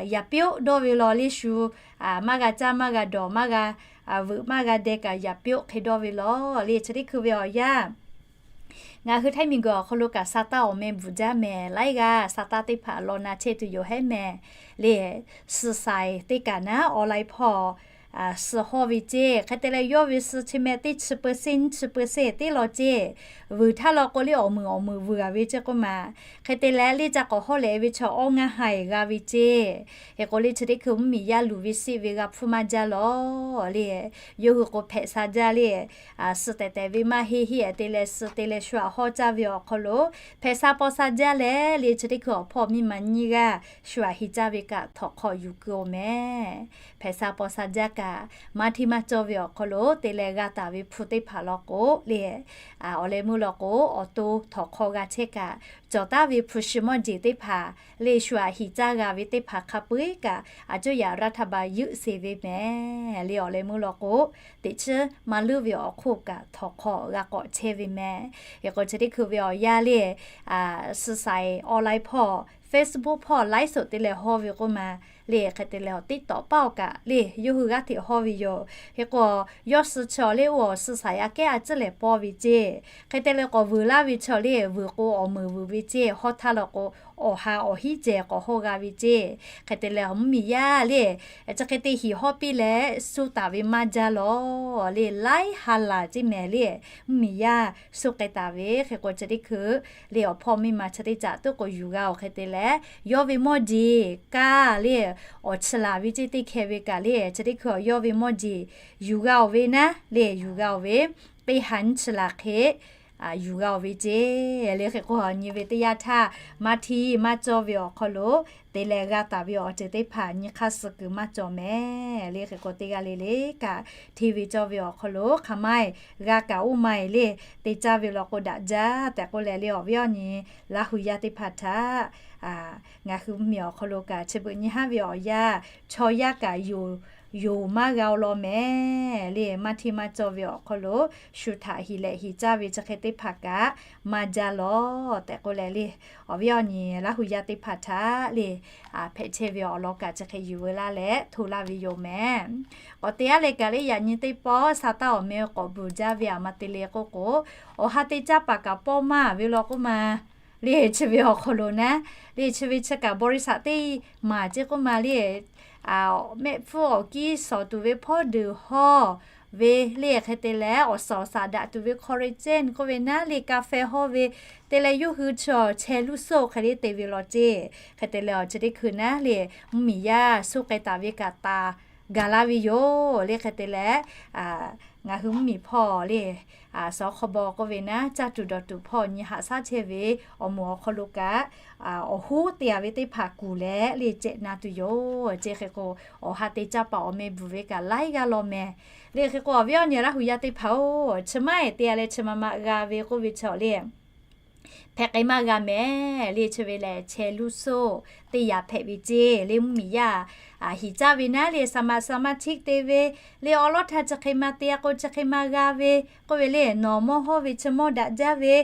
yaꞈ piˇ-oˆ dawˇ ve law le. Shu maˇ g'a caˇ maˇ g'a dawˬ maˇ g'a veuꞈ maˇ g'a deh kaꞈ yaꞈ piˇ-oˆ hk'e dawˇ ve law le. Chi teˇ hkui ve awˬ yanˇ ngaˬ hui Htaiˇ miˬguiˬ awˬ hk'aw lo kaꞈ sa taˇ awˬ meh bvuhꞈ jaˇ mehˍ. Laiˉ g'aˇ sa taˇ teˇ hpaˍ law na chehˇ tuˬ yoˬ hehˉ mehˍ le. Suhˍ shaiˍ teˇ kaꞈ naˉ online hpawˇ suh hawˇ ve ceˇ. Hk'e te leh yawˇ ve suh chi meh teˇ chi เปอร์เซ็นต์ nyiˇ chi เปอร์เซ็นต์ teˇ law ceˇ. Vuiˬ htaˇ law k'o le awˬ meunˍ awˬ meunˍ vuiˬ a ve ceˇ k'oˆ ma. Hk'e te leh le ca k'awꞈ hawˉ leh ve chaw awˇ ngaˇ ha g'a ve ceˇ. Hk'e k'o le chi teˇ hkui mvuhˇmiˬ yaˇ luˬ ve siˆ ve g'a hpfuhˇ maˇ jaˇ lawˬ le. Yawˇ hui k'o hpehꞈ sha jaˇ le. Suh tehˬ tehˬ ve maˇ heˆ heˆ te leh suh te leh shu aꞈ hawˉ caˇ ve awˬ hk'aw lo hpehꞈ sha paw sha jaˇ leh le chi teˇ hkui awˬ hpawˇ miˇ ma nyiˇ g'aˇ shu aꞈ heˍ caˇ ve kaꞈ htawnˍ hk'aw yuˬ keu oˬ meh. Hpehꞈ sha paw sha jaˇ kaꞈ maˇ hteˇ maˇ cawˇ ve awˬ hk'aw lo te leh g'a taˍ ve hpu teˇ hpaˍ law k'o le, awˬ leh meuˇ law k'o awˬ to htawnˍ hk'aw g'a chehˇ kaꞈ, cawˬ taˍ ve hpu shi mawˇ jeˬ teˇ hpaˍ le shu aꞈ heˍ caˇ g'a ve teˇ hpaˍ hk'a peu eˬ kaꞈ, aˬ cuˇ yaꞈ รัฐบาล yuˆ sheˍ ve meh le awˬ leh meuˇ law k'o, teꞈ chiˉ maˇ leuˉ ve awˬ hk'oˆ kaꞈ htawnˍ hk'aw g'a k'awꞈ chehˇ ve meh. Hk'e k'o chi teˇ hkui ve awˬ yanˇ le, suhˍ saiˍ online hpawˇ Facebook hpawˇ ไลฟ์สด te leh hawˇ ve k'oˆ ma le. Hk'e te leh awˬ TikTok paˉ awˬ kaꞈ le yawˇ hui g'aˇ hteꞈ hawˇ ve yoˬ. Hk'e k'o yawˇ suh chaw le oˇ awˬ suhˍ saiˍ aꞈ kehˉ a ciˉ lehˬ paw ve ceˇ. Hk'e te leh k'awꞈ vuiˬ laˇ ve chaw le vuiˬ k'o awˬ meunˍ vuiˬ ve ceˇ. Hawˉ htaˇ law k'o awˬ ha awˬ hiˉ ceh k'awꞈ hawˇ g'a ve ceˇ. Hk'e te leh mvuhˇmiˬ yaˇ le chi hk'e te hiˍ hawˉ piˇ leh suh taˍ ve maˇ jaˇ lawˬ le. Laiˉ ha laˬ ceˇ meh le mvuhˇmiˬ yaˇ suh k'ai taˍ ve. Hk'e k'o chi teˇ hkui le awˬ hpawˇ miˇ ma chi teˇ caꞈ tuˉ k'o yuˬ g'a oˬ. Hk'e te leh yawˇ ve mawˇ jeˬ kaˇ le awˬ chi laˬ ve ceˇ teˇ hkeh ve kaꞈ le chi teˇ hkui yawˇ ve mawˇ jeˬ yuˬ g'a oˬ ve naˉ le yuˬ g'a oˬ ve teˇ ha nyiˇ chi laˬ hk'e yuˬ g'a oˬ ve ceˇ. Le hk'e k'o nyi ve teˇ yanˇ htaˇ maˇ hteˇ maˇ cawˇ ve awˬ hk'aw lo te leh g'a taˍ ve awˬ ceuˬ teˇ hpaˍ nyi hk'aˇ suh kuiˬ maˇ cawˬ meh. Le hk'e k'o teˇ g'aˇ le le kaꞈ hteˇ ve cawˇ ve awˬ hk'aw lo hk'aˬ ma eˬ g'a kaꞈ oˇ ma eˬ le te caˇ ve law k'o daꞈ jaˇ tehꞈ k'oˆ leh le awˬ viˉ awˬ nyi Laˇ hu yaˇ teˇ hpaˍ htaꞈ ngaˬ hui mvuhˇmiˬ awˬ hk'aw lo kaꞈ chi beuꞈ nyi haˉ ve awˬ yanˇ chaw yaˇ kaꞈ yonˍ maˇ g'a oˬ law meh. Le maˇ hteˇ maˇ cawˇ ve awˬ hk'aw lo shu htaꞈ hiˍ leh hiˍ caˇ ve chi hk'e teˇ hpaˍ kaꞈ maˇ jaˇ lawˬ tehꞈ k'oˆ leh le awˬ viˉ awˬ nyi Laˇ hu yaˇ teˇ hpaˍ htaꞈ le hpehꞈ chehˇ ve awˬ lawn kaꞈ chi hk'e yuˬ veu laˇ leh hto laˇ ve yoˬ meh. K'awꞈ te aˉ leh kaꞈ le yaꞈ nyi teˇ pawˆ sa taˇ awˬ meh k'awꞈ bvuhˬ jaˇ ve aˬ ma te le k'oˆ k'o, awˬ ha te caˇ paˍ kaꞈ pawˇ maˇ ve law k'oˆ ma. Le chi ve awˬ hk'aw lo naˉ le chi ve chi kaꞈ บริษัท teˇ maˬ ceˇ k'oˆ ma le mehˆ hpfuhˇ awˬ kiˇ sawˍ tuˬ ve hpawˇ deuˬ hawˇ ve le hk'e te leh awˬ suhˍ awˬ shaˍ daꞈ tuˬ ve คอลลาเจน k'oˆ ve naˉ le กาแฟ hawˇ ve te leh yawˇ hui chaw chehˇ luˇ soˆ hk'e le te ve law ceˇ. Hk'e te leh awˬ chi teˇ hkui naˉ le mvuhˇmiˬ yaˇ suh k'ai taˍ ve kaꞈ taˍ gaˬ laˇ ve yoˬ. Le hk'e te leh ngaˬ hui mvuhˇmiˬ hpawˇ le suhˍ hk'aw baw k'oˆ ve naˉ caˇ tuˬ dawˬ tuˬ hpawˇ nyi haꞈ shaˉ chehˇ ve awˬ moˍ awˬ hk'aw lo kaꞈ awˬ hoˉ te a ve teˇ hpaˍ kuˬ leh le cehꞈ na tuˬ yoˬ ceˇ. Hk'e k'o awˬ ha te caˇ paˍ awˬ meh bvuhˬ ve kaꞈ laiˉ g'aˇ law meh. Le hk'e k'o awˬ viˉ awˬ nyi Laˇ hu yaˇ teˇ hpaˍ oˬ, chi maˇ eˬ te a leh chi ma ma g'a ve k'oˆ ve chaw le hpehꞈ k'ai maˇ g'a meh. Le chi ve lehˬ chehˇ luˇ soˆ teˇ yanˇ hpehꞈ ve ceˇ. Le mvuhˇmiˬ yaˇ hiˍ caˇ ve naˉ le สมัคร สมาชิก te ve le awˬ lawˉ htaˇ chi hk'e ma te a k'o chi hk'e ma g'a ve k'oˆ ve le nawˬ mawˇ hawˇ ve chi mawˇ daꞈ jaˇ ve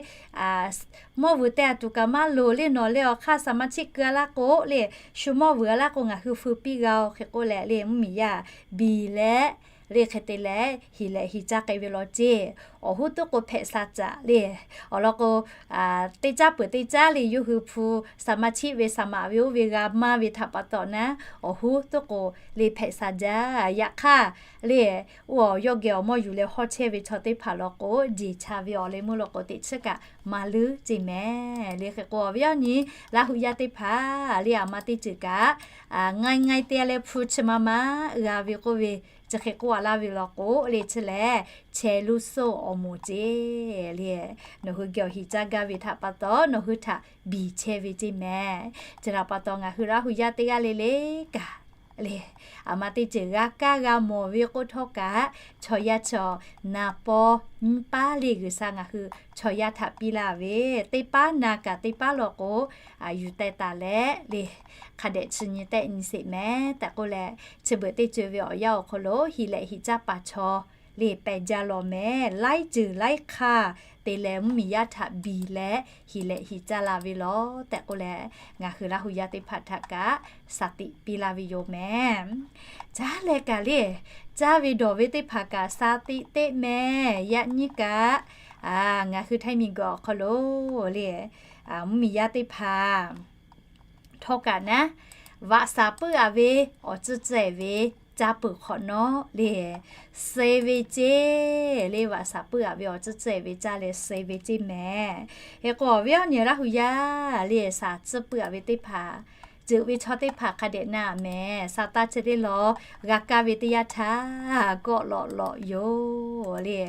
mawˇ vuiˬ te a tuˬ kaꞈ maˇ loˍ le nawˬ le awˬ hk'aˇ สมาชิก keu a laˇ k'o le shu mawˇ vuiˬ a laˇ k'o ngaˬ hui feu piˇ g'a oˬ. Hk'e k'oˆ leh le mvuhˇmiˬ yaˇ biˬ leh le hk'e te leh hiˍ leh hiˍ caˇ k'ai ve law ceˇ. Awˬ hoˉ tuˉ k'o hpehꞈ sha caꞈ le awˬ lawn k'o teˇ caˉ peuˬ teˇ caˉ le yawˇ hui hpu สมาชิก ve สมัคร ve oˇ ve g'a maˇ ve htaꞈ pa taw naˉ awˬ hoˉ tuˉ k'o le hpehꞈ sha jaˇ. Yaꞈ hk'aˇ le oˇ awˬ yawˇ geh awˬ mawˇ yuˬ leh hawˇ chehˇ ve chaw teˇ hpaˍ law k'o jeˬ cha ve awˬ leh meuˇ law k'o teꞈ chiˉ kaꞈ maˇ leuˉ ceˇ meh. Le hk'e k'o awˬ viˉ awˬ nyi Laˇ hu yaˇ teˇ hpaˍ le aˬ ma teˇ ceuˬ kaꞈ ngaˇ ngaˇ te a leh hpu chi ma ma g'a ve k'oˆ ve chi hk'e k'oˆ a laˇ ve law k'o le chi lehˬ chehˇ luˇ soˆ awˬ moˍ ceˇ le nawˬ hui geh awˬ hiˍ caˇ gaˇ ve htaꞈ pa taw nawˬ hui htaꞈ biˬ chehˇ ve ceˇ meh. Chi htaꞈ pa taw ngaˬ hui Laˇ hu yaˇ teˇ g'aˇ le le kaꞈ le aˬ ma teˇ ceuˬ g'a kaˇ g'a mawˬ ve k'oˆ htawˇ kaꞈ chaw yaˇ chaw naˍ paw nyiˇ paˉ le G'uiˬsha ngaˬ hui chaw yaˇ htaꞈ piˇ laˇ ve teˇ paˉ na kaꞈ teˇ paˉ law k'o yuˬ teh taˍ leh le hk'a dehꞈ chi nyi tehˆ nyi sheˍ meh tehꞈ k'oˆ leh chi beuꞈ teˇ ceuˬ ve awˬ yanˇ awˬ hk'aw lo hiˍ leh hiˍ caˇ paˍ chaw le pehˬ jaˇ law meh. Laiˉ ceuˬ laiˉ hk'aˇ te leh mvuhˇmiˬ yaˇ htaꞈ biˬ leh hiˍ leh hiˍ caˇ la ve law tehꞈ k'oˆ leh ngaˬ hui Laˇ hu yaˇ teˇ hpaˍ htaꞈ kaꞈ shaˍ tiꞈ piˇ laˇ ve yoˬ meh. Caˇ leh kaꞈ le caˇ ve dawˬ ve teˇ hpaˍ kaꞈ shaˍ tiꞈ teˇ meh. Yaꞈ nyi kaꞈ ngaˬ hui htaiˇ miˬguiˬ awˬ hk'aw lo le mvuhˇmiˬ yaˇ teˇ hpaˍ htawˇ kaꞈ naˉ vaꞈ shaˍ puiˉ a ve awˬ tcuhˇ cehˬ ve caˇ peuˬ hk'awꞈ nawˉ le, suh ve ceˇ le, vaꞈ shaˍ puiˉ aꞈ ve awˬ tcuhˉ tcuhˉ-ehˍ ve caˇ leh suh ve ceˇ mehˍ. Hk'e k'o awˬ viˉ awˬ nyi Laˇ hu yaˇ le, shaˍ tcuhˉ puiˉ aꞈ ve teˇ hpaˍ, ceuˬ ve chaw teˇ hpaˍ hk'a dehꞈ na mehˍ. Sa taˇ chi teˇ lawˬ g'a kaˇ ve teˇ yanˇ htaˇ, kawˆ lawꞈ lawꞈ yoˬ le,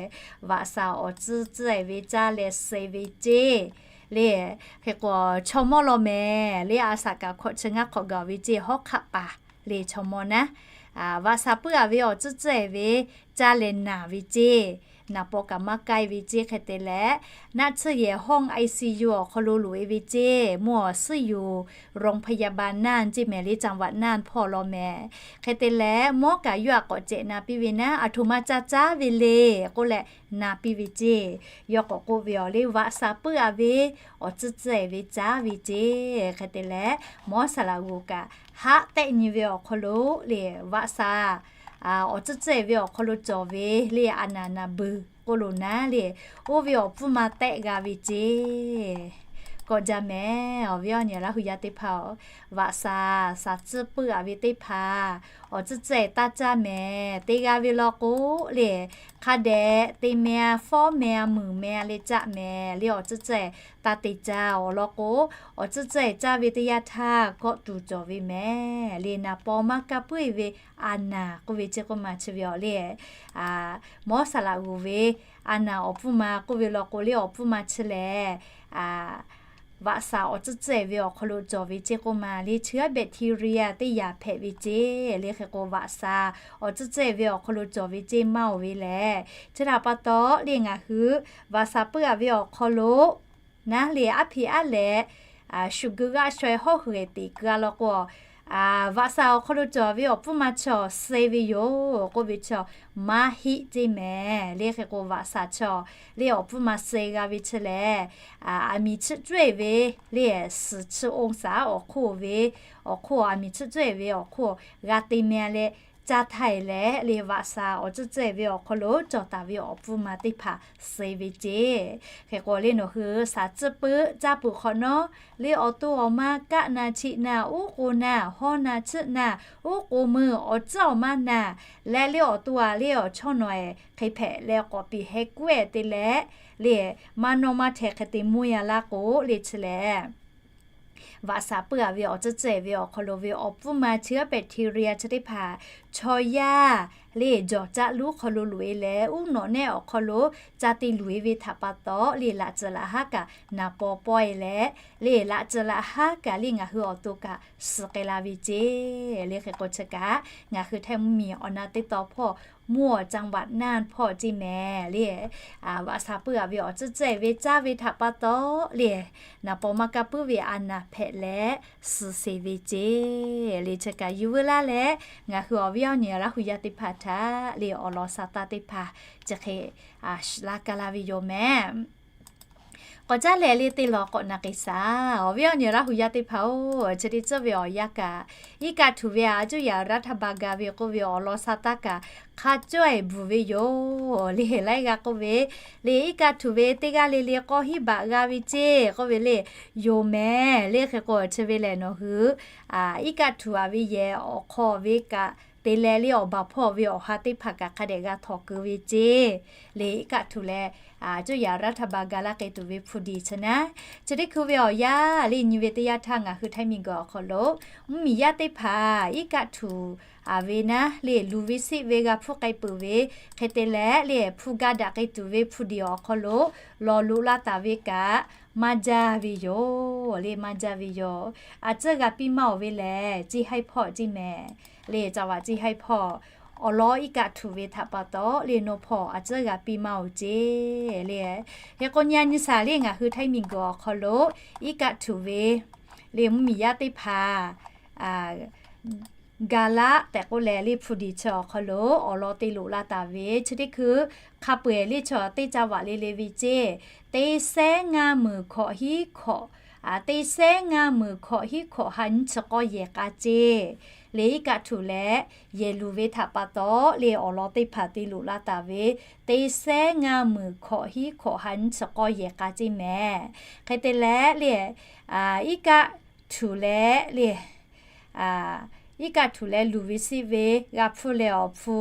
vaꞈ shaˍ awˬ tcuhˉ tcuhˉ-ehˍ ve caˇ leh suh ve ceˇ le. Hk'e k'o chaw mawˇ law mehˍ le, a shaꞈ kaꞈ hkawꞈ chi ngaˇ hk'awꞈ gaˬ ve ceˇ, hawˉ hk'aˆ paˍ le chaw mawˇ naˉ, vaꞈ shaˍ puiˉ aꞈ ve awˬ tcuhˉ tcuhˉ-ehˍ ve caˇ leh naˬ ve ceˇ. Naˍ paw kaꞈ maˇ kaiˇ ve ceˇ. Hk'e te leh, naˆ tsuhˇ yehˬ hawˇ ICU awˬ hk'aw lo loꞈ-e ve ceˇ, mvuhˇ awˬ suhˉ yoˬ, โรงพยาบาลน่าน ceˇ mehˍ le, จังหวัดน่าน hpawˇ law mehˍ. Hk'e te leh mawˉ kaꞈ yawˇ htaꞈ k'awꞈ cehˬ na piˇ ve naˉ, aˬ htoꞈ ma caˇ caˇ ve le k'oˆ leh na piˇ ve ceˇ. Yawˇ k'awꞈ k'oˆ ve awˬ le, vaꞈ shaˍ puiˉ aꞈ ve awˬ tcuhˉ tcuhˉ-ehˍ ve caˇ ve ceˇ. Hk'e te leh mawˉ saˍ laꞈ g'oˍ kaꞈ haˆ tehˆ nyi ve awˬ hk'aw lo le, vaꞈ shaˍ awˬ tcuhˉ tcuhˉ-ehˍ ve awˬ hk'aw lo cawˬ ve le, a naˍ naˍ beuˬ k'oˆ lo naˉ le, oˇ ve awˬ pfuhˇ ma tehˆ g'a ve ceˇ. Kawˆ jaˇ mehˍ. Awˬ viˉ awˬ nyi Laˇ hu yaˇ teˇ hpaˍ-oˬ, vaꞈ shaˍ shaˍ tcuhˉ puiˉ aꞈ ve teˇ hpaˍ awˬ tcuhˉ tcuhˉ-ehˍ taˇ caˇ mehˍ. Te g'a ve law k'o le, hk'a dehꞈ te meh-a, fawˉ meh-a, muiˬ meh-a le caˆ mehˍ le, awˬ tcuhˉ tcuhˉ-ehˍ taˇ te caˇ. Awˬ lawn k'o, awˬ tcuhˉ tcuhˉ-ehˍ caˇ ve teˇ yanˇ htaˇ kawˆ tuˬ cawˬ ve mehˍ le, naˍ paw maˇ kaˇ puiˉ ve a naˍ k'oˆ ve ceˇ k'oˆ ma chi ve awˬ le, mawˉ saˍ laꞈ g'oˍ ve a naˍ awˬ pfuhˇ ma k'oˆ ve law k'o le, awˬ pfuhˇ ma chi lehˬ, vaꞈ shaˍ awˬ tcuhˉ tcuhˉ-ehˍ ve awˬ hk'aw lo cawˬ ve ceˇ k'oˆ ma le, chi g'aˇ bacteria teˇ yaꞈ hpehꞈ ve ceˇ le. Hk'e k'o vaꞈ shaˍ awˬ tcuhˉ tcuhˉ-ehˍ ve awˬ hk'aw lo cawˬ ve ceˇ maˇ oˬ ve lehˬ, chi htaꞈ pa taw le ngaˬ hui vaꞈ shaˍ puiˉ aꞈ ve awˬ hk'aw lo naˉ le, aˉ hpeꞈ aˉ lehꞈ shu geu g'aˆ shaw-e hawˉ hui-ehˍ teꞈ keu-a law k'o, vaꞈ shaˍ awˬ hk'aw lo cawˬ ve awˬ pfuhˇ ma chi awˬ suh ve yoˬ k'oˆ ve chi, maˇ heˆ ceˇ mehˍ le. Hk'e k'o vaꞈ shaˍ chi le awˬ pfuhˇ ma suh g'a ve chi lehˬ, aˬ miˍ chiˆ cuˇ-ehˍ ve le, suhˍ chi องศา awˬ hk'oˆ ve, awˬ hk'oˆ aˬ miˍ chiˆ cuˇ-ehˍ ve awˬ hk'oˆ g'a te meh-a leh, caˇ htaˇ-e leh le, vaꞈ shaˍ awˬ tcuhˉ tcuhˉ-ehˍ ve awˬ hk'aw lo cawˬ taˍ ve awˬ pfuhˇ ma teˇ hpaˍ suh ve ceˇ. Hk'e k'o le nawˬ hui shaˍ tcuhˉ puiˉ caˇ peuˬ hk'awꞈ nawˉ le, awˬ to awˬ ma kaˆ na chiˆ na, uˉ k'o na, hawˉ na chiˆ na, uˉ k'o meuˇ awˬ tcuhˉ awˬ ma na leh le, awˬ to-a le awˬ chawˇ nawˬ-ehˍ hk'e hpehꞈ leh k'awꞈ piˍ heh kuˉ-ehˍ te leh le, maˇ nawˇ maˇ hteh hk'e te mvuhˇ-a laˇ k'o le chi lehˬ, vaꞈ shaˍ puiˉ aꞈ ve awˬ tcuhˉ tcuhˉ-ehˍ ve awˬ hk'aw lo ve awˬ pfuhˇ ma chi g'aˇ bacteria chi teˇ hpaˍ chaw yaˇ le jawˬ caˆ luˉ hk'aw lo loꞈ-e leh, uˉ nawꞈ nehˆ awˬ hk'aw lo caˇ te luˬ-e ve htaꞈ pa taw le, laꞈ tcuhˍ laꞈ haˉ kaꞈ naˍ paw pawehˇ-e leh le, laꞈ tcuhˍ laꞈ haˉ kaꞈ le ngaˬ hui awˬ to kaꞈ suh k'ai la ve ceˇ. Le hk'e k'o chi kaꞈ ngaˬ hui htaiˇ mvuhˇmiˬ awˬ na teˇ taw hpawˇ mvuhˇ awˬ จังหวัดน่าน hpawˇ ceˇ mehˍ le, vaꞈ shaˍ puiˉ aꞈ ve awˬ tcuhˉ tcuhˉ-ehˍ ve caˇ ve htaꞈ pa taw le, naˍ paw maˇ kaˇ puiˉ ve a naˍ hpehꞈ leh suh sheˍ ve ceˇ. Le chi kaꞈ yuˬ veu laˇ leh, ngaˬ hui awˬ viˉ awˬ nyi Laˇ hu yaˇ teˇ hpaˍ htaꞈ le awˬ lawn sa taˇ teˇ hpaˍ chi hk'e laˇ kaˇ laˇ ve yoˬ mehˍ. K'awꞈ caˉ leh le teˇ lawn k'awꞈ na k'ai shaˍ. Awˬ viˉ awˬ nyi Laˇ hu yaˇ teˇ hpaˍ-oˬ, chi teˇ tcuhˉ ve awˬ yanˇ kaꞈ iˉ kaˆ htuꞈ ve a cuˇ yaꞈ รัฐบาล ga ve k'oˆ ve awˬ lawn sa taˇ kaꞈ hk'a cawˇ-ehˍ bvuhˬ ve yoˬ. Le laiˉ g'aˇ k'oˆ ve le, iˉ kaˆ htuꞈ ve teˇ g'aˇ le le k'awˇ hiˉ baꞈ g'a ve ceˇ k'oˆ ve le, yoˬ mehˍ. Le hk'e k'o chi ve lehˬ nawˬ hui iˉ kaˆ htuꞈ aꞈ ve yehˬ awˬ hk'aw ve kaꞈ te leh le, awˬ baˬ hpawˇ ve awˬ ha teˇ hpaˍ kaꞈ hk'a dehꞈ g'a htawnˍ keu ve ceˇ. Le iˉ kaˆ htuꞈ leh a cuˇ yaꞈ รัฐบาล ga laˇ k'ai tuˬ ve hpu diˍ chi naˉ, chi teˇ hkui ve awˬ yanˇ le nyi ve teˇ yanˇ htaˇ ngaˬ hui htaiˇ miˬ guiˬ awˬ hk'aw lo mvuhˇmiˬ yaˇ teˇ hpaˍ iˉ kaˆ htuꞈ aꞈ ve naˉ le luˬ ve seˆ ve g'a hpuˇ k'ai peuˬ ve hk'e te leh le, hpu ga daꞈ k'ai tuˬ ve hpu diˍ awˬ hk'aw lo lawˬ loꞈ la taˍ ve kaꞈ maˇ jaˇ ve yoˬ. Le maˇ jaˇ ve yoˬ. A tcuhˉ g'a piˇ maˇ oˬ ve lehˬ, ceˇ haiˉ hpawˇ ceˇ mehˍ. Le caˍ vaꞈ ceˇ haiˉ hpawˇ awˬ lawn iˉ kaˆ htuꞈ ve htaꞈ pa taw le nawˬ hpawˇ a tcuhˉ g'a piˇ maˇ oˬ ceˇ. Le hk'e k'o nyi a nyi shaˍ le ngaˬ hui htaiˇ miˬ guiˬ awˬ hk'aw lo iˉ kaˆ htuꞈ ve le mvuhˇmiˬ yaˇ teˇ hpaˍ ga laˇ tehꞈ k'oˆ leh le hpu diˍ chi awˬ hk'aw lo awˬ lawn te loꞈ la taˍ ve chi teˇ hkui hk'a peu-eˬ le chaw teˇ caˇ vaꞈ le le ve ceˇ, teˇ sehˉ ngaˇ meunˍ hkawꞈ hiˉ hkawꞈ, teˇ sehˉ ngaˇ meunˍ hkawꞈ hiˉ hkawꞈ ha nyiˇ chi k'awˇ yehˬ k'a ceˇ. Le iˉ kaˆ htuꞈ leh yehˬ luˬ ve htaꞈ pa taw le awˬ lawn teˇ hpaˍ te loꞈ la taˍ ve, teˇ sehˉ ngaˇ meunˍ hkawꞈ hiˉ hkawꞈ ha nyiˇ chi k'awˇ yehˬ k'a ceˇ mehˍ. Hk'e te leh le iˉ kaˆ htuꞈ leh le iˉ kaˆ htuꞈ leh luˬ ve siˆ ve g'a hpfuhˇ leh awˬ hpu,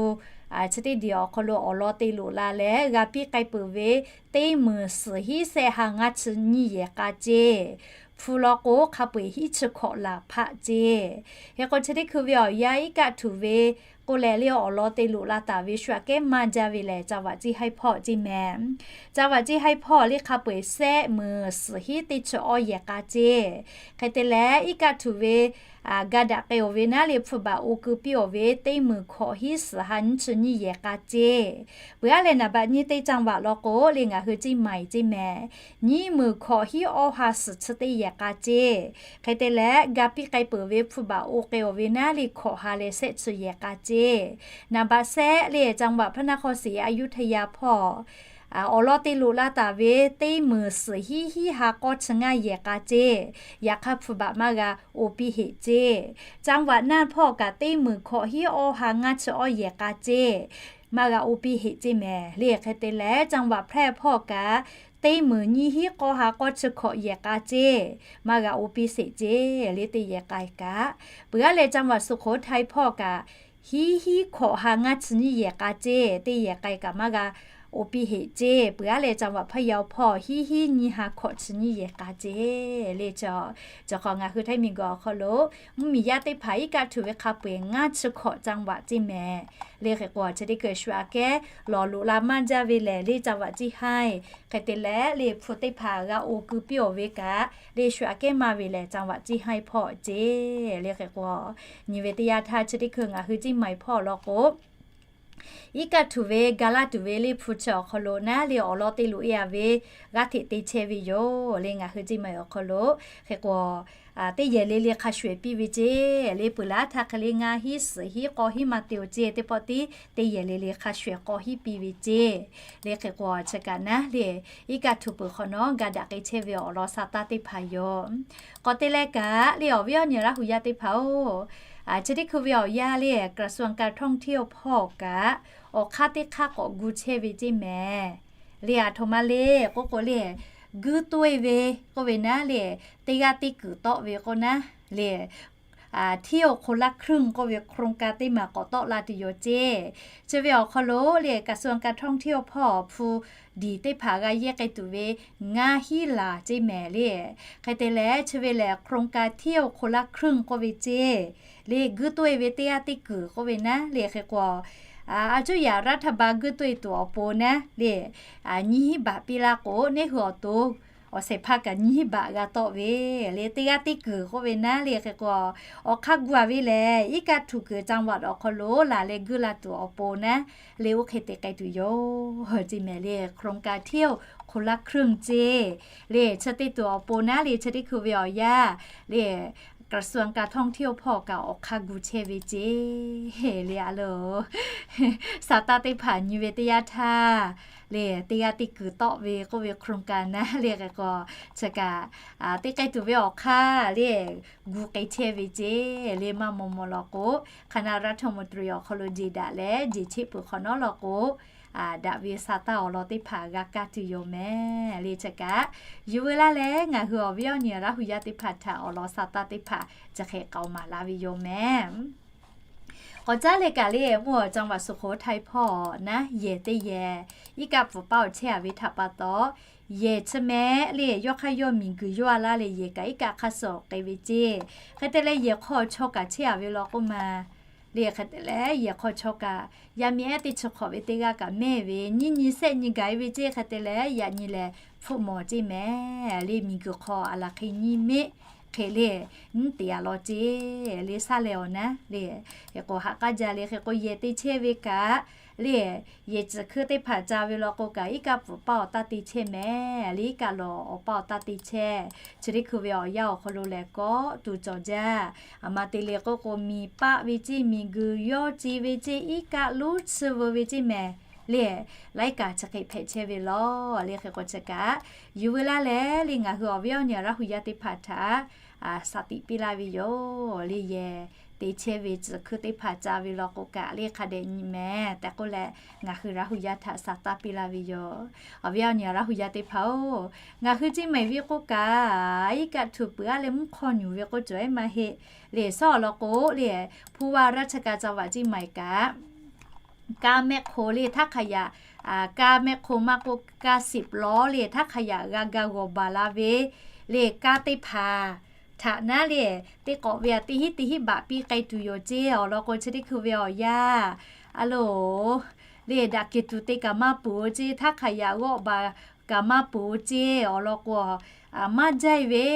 chi teˇ diˬ awˬ hk'aw lo awˬ lawn te loꞈ la leh g'a piˇ k'ai peuˬ ve teˇ meunˍ suhˍ hiˉ sehˆ ha ngaˇ chi nyiˇ yehˬ k'a ceˇ. Hpu law k'o hk'a peu-eˬ hiˉ chi hkawꞈ laˬ hpaˆ ceˇ. Hk'e k'o chi teˇ hkui ve awˬ yanˇ iˉ kaˆ htuꞈ ve k'oˆ leh le awˬ lawn te loꞈ la taˍ ve shu aꞈ kehˉ maˇ jaˇ ve lehˬ, จังหวัดเชียงราย hpawˇ ceˇ mehˍ. จังหวัดเชียงราย hpawˇ le hk'a peu-eˬ sehˆ meunˍ suhˍ hiˉ teˇ chi awˇ yehˬ k'a ceˇ. Hk'e te leh iˉ kaˆ htuꞈ ve ga daꞈ k'ai oˬ ve naˉ le hpu baꞈ oˬ keu piˇ oˬ ve teˇ meunˍ hkawꞈ hiˉ suhˍ ha nyiˇ chi nyiˇ yehˬ k'a ceˇ. Peuˬ aˉ leh naˍ baꞈ nyiˇ teˇ จังหวัด law k'o le ngaˬ hui ceˇ maiˬ ceˇ mehˍ. Nyiˇ meunˍ hkawꞈ hiˉ awˇ ha suhˍ chi teˇ yehˬ k'a ceˇ. Hk'e te leh ga piˇ k'ai peuˬ ve hpu baꞈ oˬ k'ai oˬ ve naˉ le hkawꞈ ha leh sehˆ chi yehˬ k'a ceˇ. Naˍ baꞈ sehˆ le จังหวัดพระนครศรีอยุธยา hpawˇ awˬ lawn te loꞈ la taˍ ve teˇ meunˍ suhˍ hiˉ hiˉ ha k'awˇ chi ngaˇ yehˬ k'a ceˇ. Yaꞈ hk'aˇ hpu baꞈ maˇ g'a oˬ piˇ heꞈ ceˇ. จังหวัดน่าน hpawˇ kaꞈ teˇ meunˍ hkawꞈ hiˉ awˇ ha ngaˇ chi awˇ yehˬ k'a ceˇ. Maˇ g'a oˬ piˇ heꞈ ceˇ mehˍ le. Hk'e te leh จังหวัดแพร่ hpawˇ kaꞈ teˇ meunˍ nyiˇ hiˉ k'awˇ ha k'awˇ chi hkawꞈ yehˬ k'a ceˇ. Maˇ g'a oˬ piˇ sheˍ ceˇ le teˇ yehˬ k'ai kaꞈ. Peuˬ aˉ leh จังหวัดสุโขทัย hpawˇ kaꞈ hiˉ hiˉ hkawꞈ ha ngaˇ chi nyiˇ yehˬ k'a ceˇ. Teˇ yehˬ k'ai kaꞈ maˇ g'a oˬ piˇ heꞈ ceˇ. Peuˬ aˉ leh จังหวัดพะเยา hpawˇ hiˉ hiˉ nyiˇ ha hkawꞈ chi nyiˇ yehˬ k'a ceˇ le. Chi hk'awꞈ ngaˬ hui Htaiˇ miˬguiˬ awˬ hk'aw lo mvuhˇmiˬ yaˇ teˇ hpaˍ iˉ kaˆ htuꞈ ve hk'a peu-eˬ ngaˇ chi hkawꞈ จังหวัด ceˇ mehˍ. Le hk'e k'o chi teˇ hkui shu aꞈ kehˉ lawˬ loꞈ la maˇ jaˇ ve lehˬ le จังหวัดเชียงราย hk'e te leh le hpu teˇ hpaˍ g'a oˬ keu piˇ oˬ ve kaꞈ le shu aꞈ kehˉ maˇ ve lehˬ จังหวัดเชียงราย hpawˇ ceˇ. Le hk'e k'o nyi ve teˇ yanˇ htaˇ chi teˇ hkui ngaˬ hui ceˇ maiˬ hpawˇ law k'o iˉ kaˆ htuꞈ ve ga laˇ tuˬ ve le hpu chi awˬ hk'aw lo naˉ le awˬ lawn te loꞈ e a ve g'aˇ hteꞈ te chehˇ ve yoˬ. Le ngaˬ hui ceˇ maiˬ awˬ hk'aw lo hk'e k'o teˇ yehˬ le le hk'a shuˍ eˬ piˇ ve ceˇ. Le peuˬ laˇ htaˇ hk'e le ngaˇ hiˉ suhˍ hiˉ k'awˇ hiˉ maˇ te oˬ ceˇ. Teˇ pawˆ tiˉ teˇ yehˬ le le hk'a shuˍ eˬ k'awˇ hiˉ piˇ ve ceˇ. Le hk'e k'o chi kaꞈ naˉ le iˉ kaˆ htuꞈ peuˬ hk'awꞈ nawˉ ga daꞈ k'ai chehˇ ve awˬ lawn sa taˇ teˇ hpaˍ yoˬ. K'awꞈ te leh kaꞈ le awˬ viˉ awˬ nyi Laˇ hu yaˇ teˇ hpaˍ-oˬ, chi teˇ hkui ve awˬ yanˇ le กระทรวงการท่องเที่ยว hpawˇ kaꞈ awˬ hk'aˇ teˇ hk'aˇ k'awꞈ gu chehˇ ve ceˇ mehˍ. Le aˬ htoꞈ ma le k'oˆ k'o le guiˇ toˆ e ve k'oˆ ve naˉ le teˇ g'aˇ teˇ kuiˬ tawˆ ve k'o naˉ le เที่ยวคนละครึ่ง k'oˆ ve โครงการ teˇ maˬ k'awꞈ tawˆ la tuˬ yoˬ ceˇ. Chi ve awˬ hk'aw lo le กระทรวงการท่องเที่ยว hpawˇ hpu diˬ teˇ hpaˍ g'a yehˇ k'ai tuˬ ve ngaˇ hiˉ laˬ ceˇ mehˍ le. Hk'e te leh chi ve lehˬ โครงการ เที่ยวคนละครึ่ง k'oˆ ve ceˇ. Le guiˇ toˆ e ve teˇ g'aˇ teˇ kuiˬ k'oˆ ve naˉ le hk'e k'o a cuˇ yaꞈ รัฐบาล guiˇ toˆ e tuˬ awˬ pon naˉ le nyiˇ hiˉ baꞈ piˇ laˇ k'o neˇ hui awˬ to awˬ shehˍ hpaˇ kaꞈ nyiˇ hiˉ baꞈ g'a tawˆ ve le teˇ g'aˇ teˇ kuiˬ k'oˆ ve naˉ le hk'e k'o awˬ hk'aˇ gu a ve lehˬ iˉ kaˆ htuꞈ kuiˬ จังหวัด awˬ hk'aw lo laˬ leh guiˇ la tuˬ awˬ pon naˉ le oˇ hk'e te k'ai tuˬ yoˬ ceˇ mehˍ le โครงการ เที่ยวคนละครึ่ง ceˇ. Le chi te tuˬ awˬ pon naˉ le chi teˇ hkui ve awˬ yanˇ le กระทรวงการท่องเที่ยว hpawˇ kaꞈ awˬ hk'aˇ gu chehˇ ve ceˇ. Le a le sa taˇ teˇ hpaˍ nyi ve teˇ yanˇ htaˇ le teˇ g'aˇ teˇ kuiˬ tawˆ ve k'oˆ ve โครงการ naˉ le hk'e k'o chi kaꞈ teˇ k'ai tuˬ ve awˬ hk'aˇ le gu k'ai chehˇ ve ceˇ. Le maˇ maw maw law k'o คณะรัฐมนตรี awˬ hk'aw lo jeˬ daꞈ leh jeˬ cheˆ peuˬ hk'awꞈ nawˉ law k'o daꞈ ve sa taˇ awˬ lawn teˇ hpaˍ g'a kaˇ tuˬ yoˬ mehˍ. Le chi kaꞈ yuˬ veu laˇ leh ngaˬ hui awˬ viˉ awˬ nyi Laˇ hu yaˇ teˇ hpaˍ htaꞈ awˬ lawn sa taˇ teˇ hpaˍ chi hk'e k'aoˍ maˍ laˇ ve yoˬ mehˍ. K'awꞈ caˉ leh kaꞈ le mvuhˇ awˬ จังหวัดสุโขทัย hpawˇ naˉ yehˬ teˇ yehˬ iˉ kaˆ pfuhˍ paˇ awˬ chehˇ a ve htaꞈ pa taw yehˬ chi mehˍ le yawˇ hk'aˇ yawˇ miˬguiˬ yawˇ a laˇ leh yehˬ kaꞈ iˉ kaˆ hk'aˇ suh awˬ k'e ve ceˇ. Hk'e te leh yehˬ hk'aw chaw kaꞈ chehˇ a ve law k'oˆ ma le hk'e te leh yehˬ hk'aw chaw kaꞈ yaˇ miˇ ehˉ teˇ chi hk'awꞈ ve teˇ g'aˇ kaꞈ mehˇ ve nyiˇ nyi sehˆ nyi gaˬ e ve ceˇ. Hk'e te leh yaꞈ nyi lehˬ hpfuhˆ mawˬ ceˇ mehˍ. Le miˬguiˬ hk'aw a laˬ hk'e nyiˇ meˆ hk'e le nyiˉ te a law ceˇ. Le saˉ leh awˬ naˉ le hk'e k'o haꞈ k'aˇ jaˇ le hk'e k'o yehˬ te chehˇ ve kaꞈ le yehˬ tcuhˍ hkui teˇ hpaˍ ca ve law k'o kaꞈ iˉ kaˆ pfuhˍ paˇ awˬ taˇ te chehˇ mehˍ. Le iˉ kaˆ lawˬ awˬ paˇ awˬ taˇ te chehˇ. Chi teˇ hkui ve awˬ yanˇ awˬ hk'aw lo lehˬ kawˆ tuˬ cawˬ jaˇ. Aˬ ma te le k'oˆ k'o miˬ paˆ ve ceˇ miˬguiˬ yawˇ ce ve ceˇ iˉ kaˆ luˉ tsuhˇ veu ve ceˇ mehˍ. Le laiˉ kaꞈ chi hk'e hpehꞈ chehˇ ve law. Le hk'e k'o chi kaꞈ yuˬ veu laˇ leh le ngaˬ hui awˬ viˉ awˬ nyi Laˇ hu yaˇ teˇ hpaˍ htaꞈ shaˍ tiꞈ piˇ laˇ ve yoˬ. Le yehˬ te chehˇ ve tcuhˬ hkuiˇ teˇ hpaˍ ca ve law k'o kaꞈ le hk'a dehꞈ nyi mehˍ tehꞈ k'oˆ leh, ngaˬ hui Laˇ huˍ yaˇ htaꞈ saˍ taˇ piˇ laˇ ve yoˬ. Awˬ viˉ awˬ nyi Laˇ huˍ yaˇ teˇ hpaˍ-oˬ, ngaˬ hui Ceˇ maiˍ ve k'oˆ kaꞈ, iˉ kaˆ htuꞈ peuˬ aˉ leh mvuhˇ hk'awˇ nyuˬ ve k'oˆ cawˬ eˉ maˇ heˆ. Lehˬ, sawˉ awˬ lawn k'o lehˬ, ผู้ว่าราชการจังหวัดเชียงใหม่ kaꞈ การแมคโคร lehˬ ถังขยะ การแมคโคร maˇ k'oˆ การสิบล้อ lehˬ ถังขยะ g'a ga g'awˬ baˬ la ve lehˬ การ teˇ hpaˍ htaꞈ naˉ lehˬ, teˇ k'awꞈ ve aꞈ teˇ hinˉ teˇ hinˉ baꞈ piˇ k'ai tuˬ yoˬ ceˇ. Awˬ lawn k'o, chi teˇ hkui ve awˬ yanˇ, a loˬ, lehˬ daꞈ kehˬ tuˬ te kaꞈ maˇ peuˬ-oˬ ceˇ, ถังขยะ g'awˆ baˬ kaꞈ maˇ peuˬ-oˬ ceˇ. Awˬ lawn k'o, maˇ jaˇ ve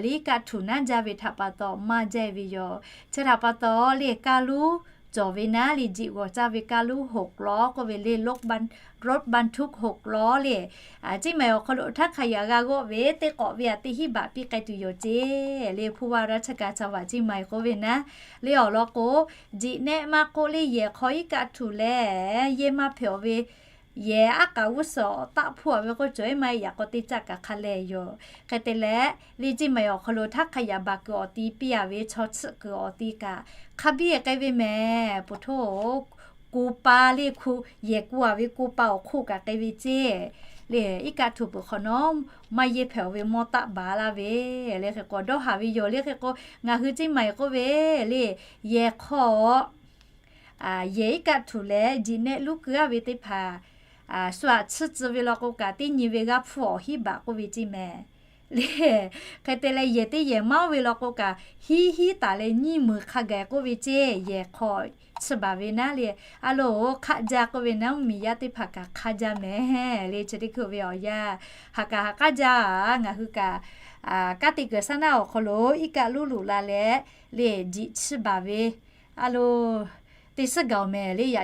lehˬ, iˉ kaˆ htuꞈ naˉ jaˇ ve htaꞈ pa taw maˇ jaˇ ve yoˬ. Chi htaꞈ pa taw lehˬ, การ luˉ cawˬ ve naˉ lehˬ, jiꞈ g'awˬ caˇ ve การ luˉ หกล้อ k'oˆ ve lehˬ, รถบรรทุก หกล้อ lehˬ, Ceˇ maiˍ awˬ hk'aw lo ถังขยะ g'a g'awˆ ve teˇ k'awꞈ ve aꞈ teˇ hinˉ baꞈ piˇ k'ai tuˬ yoˬ ceˇ. Lehˬ ผู้ว่าราชการจังหวัดเชียงใหม่ k'oˆ ve naˉ lehˬ, awˬ lawn k'o, jiꞈ nehˆ maˇ k'oˆ lehˬ, yehˬ hk'aw iˉ kaˆ htuꞈ lehˬ yehˇ maˇ hpehꞈ-oˬ ve, yehˬ aˉ k'aꞈ g'uˇ suhˍ taˆ hpuˇ-a ve k'oˆ cawˬ eˉ maˇ heˆ. Yaꞈ k'aw teˇ caˆ kaꞈ hk'a lehˬ yoˬ. Hk'e te leh, lehˬ Ceˇ maiˍ awˬ hk'aw lo ถังขยะ baˬ kuiˬ awˬ ti piˇ-a ve chaw tsuhˆ kuiˬ awˬ ti kaꞈ hk'a biˇ k'ai ve mehˍ. Poˬ htoˇ, ku pa lehˬ, ku yehˬ ku-a ve ku pa awˬ hk'oˆ kaꞈ k'ai ve ceˇ. Lehˬ iˉ kaˆ htuꞈ peuˬ hk'awꞈ nawˉ maˇ yehˇ hpehꞈ-oˬ ve mawˇ taˆ baˬ laˇ ve, lehˬ hk'e k'o dawˇ haˍ ve yoˬ. Lehˬ hk'e k'o, ngaˬ hui Ceˇ maiˍ k'oˆ ve lehˬ, yehˬ hk'aw yehˬ iˉ kaˆ htuꞈ leh jiꞈ nehˆ luˉ keu-a ve teˇ hpaˍ shu aꞈ tsuhˇ tcuh ve law k'o kaꞈ, teˇ nyi ve g'aˇ hpfuhˇ awˬ hinˉ baꞈ k'oˆ ve Ceˇ mehˍ. Lehˬ hk'e te leh, yehˬ teˇ yehˬ maˇ oˇ ve law k'o kaꞈ, hiˉ hiˉ taˍ leh nyiˇ meunˍ hk'a gaˬ k'oˆ ve ceˇ. Yehˬ hk'aw tsuhˇ baˬ ve naˉ lehˬ, a loˬ, hk'aˆ jaˇ k'oˆ ve naˉ, miˬ yaˇ teˇ hpaˍ kaꞈ hk'aˆ jaˇ mehˍ. Lehˬ chi teˇ hkui ve awˬ yanˇ, ha kaꞈ ha k'aˉ jaˇ-a. Ngaˬ hui kaꞈ kanˉ te kuiˬ saˉ naˆ awˬ hk'aw lo iˉ kaˆ luˉ luꞈ la leh, lehˬ jiꞈ tsuhˇ baˬ ve, a loˬ, teˇ suhˉ gaˬ-oˬ mehˍ lehˬ,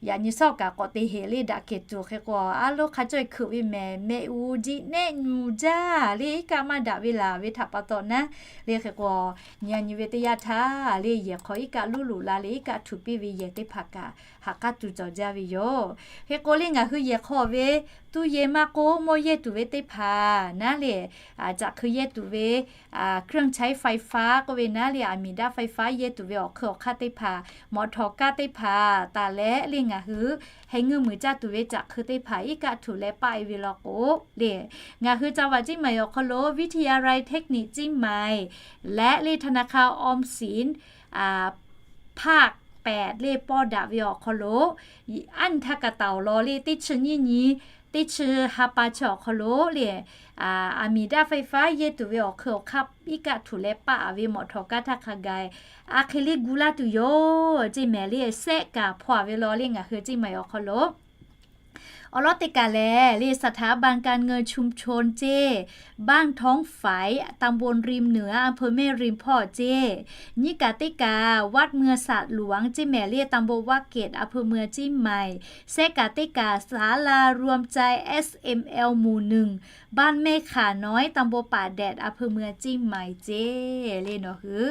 yaꞈ nyi sawˉ kaꞈ k'awꞈ te heˍ lehˬ, daꞈ kehˬ tuˬ hk'e k'o, a loˬ, hk'a caweh hkeuꞈ ve mehˍ. Mehˆ g'uˇ jiꞈ nehˆ nyuˬ jaˇ lehˬ, iˉ kaˆ maˇ daꞈ ve laˬ ve htaꞈ pa taw naˉ lehˬ hk'e k'o, nyi nyi ve teˇ yanˇ htaˇ lehˬ, yehˬ hk'aw iˉ kaˆ luˉ luꞈ la leh iˉ kaˆ htuꞈ piˇ ve yehˬ teˇ hpaˍ kaꞈ ha k'aˉ tuˬ cawˬ jaˇ ve yoˬ. Hk'e k'o lehˬ, ngaˬ hui yehˬ hk'aw ve tuˇ yehˬ maˇ k'oˆ, mawˇ yehˇ tuˬ ve teˇ hpaˍ naˉ lehˬ, caꞈ hk'eu yehˇ tuˬ ve เครื่องใช้ไฟฟ้า k'oˆ ve naˉ lehˬ, อามิด้าไฟฟ้า yehˇ tuˬ ve awˬ hk'eun awˬ hk'aˇ teˇ hpaˍ, mawꞈ htawˍ kaˇ teˇ hpaˍ taˍ leh lehˬ, ngaˬ hui heh ngeuˇ muiˬ caˇ tuˬ ve caꞈ hk'eu teˇ hpaˍ iˉ kaˆ htuꞈ leh paˆ-e ve law k'o lehˬ, ngaˬ hui จังหวัดเชียงใหม่ awˬ hk'aw lo วิทยาลัยเทคนิคเชียงใหม่ leh lehˬ ธนาคารออมสิน ภาคแปด lehˬ pawˇ daꞈ ve awˬ hk'aw lo, anˇ htaˇ kaꞈ taˍ awˬ lawn lehˬ, teˇ chi nyiˇ nyi, teˇ chi ha pa chi awˬ hk'aw lo lehˬ, อามิด้าไฟฟ้า yehˇ tuˬ ve awˬ hk'eun awˬ hk'aˇ iˉ kaˆ htuꞈ leh paˆ-a ve mawꞈ htawˍ kaˇ htaˇ hk'a gaˬ a hk'e lehˬ gu laˇ tuˬ yoˬ ceˇ mehˍ lehˬ, sehˆ kaꞈ hpaw-a ve law lehˬ ngaˬ hui Ceˇ maiˍ awˬ hk'aw lo awˬ lawn teˇ kaˬ lehˬ, lehˬ สถาบันการเงินชุมชน ceˇ, บ้านท้องฝาย ตำบลริมเหนือ อำเภอแม่ริม hpawˇ ceˇ, nyiˇ kaˬ teˇ kaˬ วัดเมืองสะหลวง ceˇ mehˍ lehˬ, ตำบลวัดเกร็ด อำเภอเมืองเชียงใหม่, sehˆ kaˬ teˇ kaˬ ศาลารวมใจ เอสเอ็มแอล หมู่หนึ่ง บ้านแม่ข่าน้อย ตำบลป่าแดด อำเภอเมืองเชียงใหม่ ceˇ. Lehˬ nawˬ hui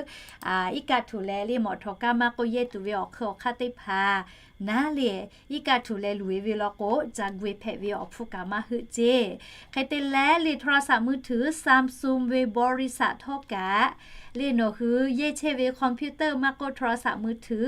iˉ kaˆ htuꞈ leh lehˬ, mawꞈ htawˍ kaˇ maˇ k'oˆ, yehˇ tuˬ ve awˬ hk'eun awˬ hk'aˇ teˇ hpaˍ naˉ lehˬ, iˉ kaˆ htuꞈ leh luˬ-e ve law k'o, ca gu-e hpehꞈ ve awˬ hpfuhˇ kaꞈ maˇ heuˆ ceˇ. Hk'e te leh lehˬ โทรศัพท์มือถือ Samsung ve บริษัท htawˇ kaꞈ lehˬ, nawˬ hui yehˇ chehˇ ve คอมพิวเตอร์ maˇ k'oˆ โทรศัพท์มือถือ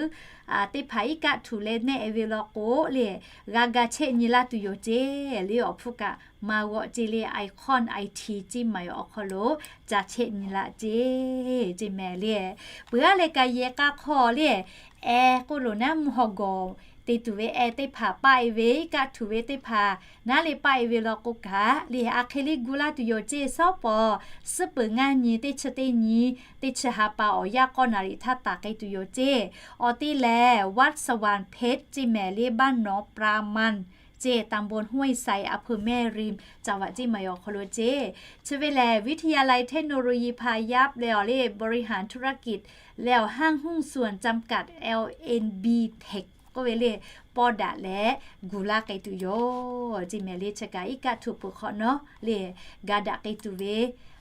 teˇ hpaˍ iˉ kaˆ htuꞈ leh nehˆ-e ve law k'o lehˬ, g'a ga chehˇ nyi laˇ tuˬ yoˬ ceˇ. Lehˬ awˬ hpfuhˇ kaꞈ maˇ g'awˆ ceˇ lehˬ, Icon IT Ceˇ maiˍ awˬ hk'aw lo ca chehˇ nyi laˇ ceˇ, ceˇ mehˍ lehˬ. Peuˬ aˉ leh kaꞈ yehˬ k'a hk'aw lehˬ, eh k'oˆ loˬ naˉ, mvuhˇ haw gawˬ te tuˬ ve eh teˇ hpaˍ paˆ-e ve, iˉ kaˆ htuꞈ ve teˇ hpaˍ naˉ lehˬ paˆ-e ve law k'o kaꞈ lehˬ, a hk'e lehˬ gu laˇ tuˬ yoˬ ceˇ. Sawˉ pawˍ suhˉ peuˬ ngaˇ nyi teˇ chi teˇ nyi, teˇ chi ha pa awˬ yanˇ k'awˇ naˍ riˍ htaˇ taˍ k'ai tuˬ yoˬ ceˇ. Awˬ te lehˬ วัดสว่างเพชร ceˇ mehˍ lehˬ, บ้านหนองปลามัน ceˇ, ตำบลห้วยไซ อำเภอแม่ริม จังหวัดเชียงใหม่ awˬ hk'aw lo ceˇ. Chi ve lehˬ วิทยาลัยเทคโนโลยีพายัพ leh awˬ lehˬ บริหารธุรกิจ leh awˬ ห้างหุ้นส่วนจำกัด แอลแอนด์บี Tech k'oˆ ve lehˬ, pawˇ daꞈ leh gu laˇ k'ai tuˬ yoˬ ceˇ mehˍ lehˬ. Chi kaꞈ iˉ kaˆ htuꞈ peuˬ hk'awꞈ nawˉ lehˬ, ga daꞈ k'ai tuˬ ve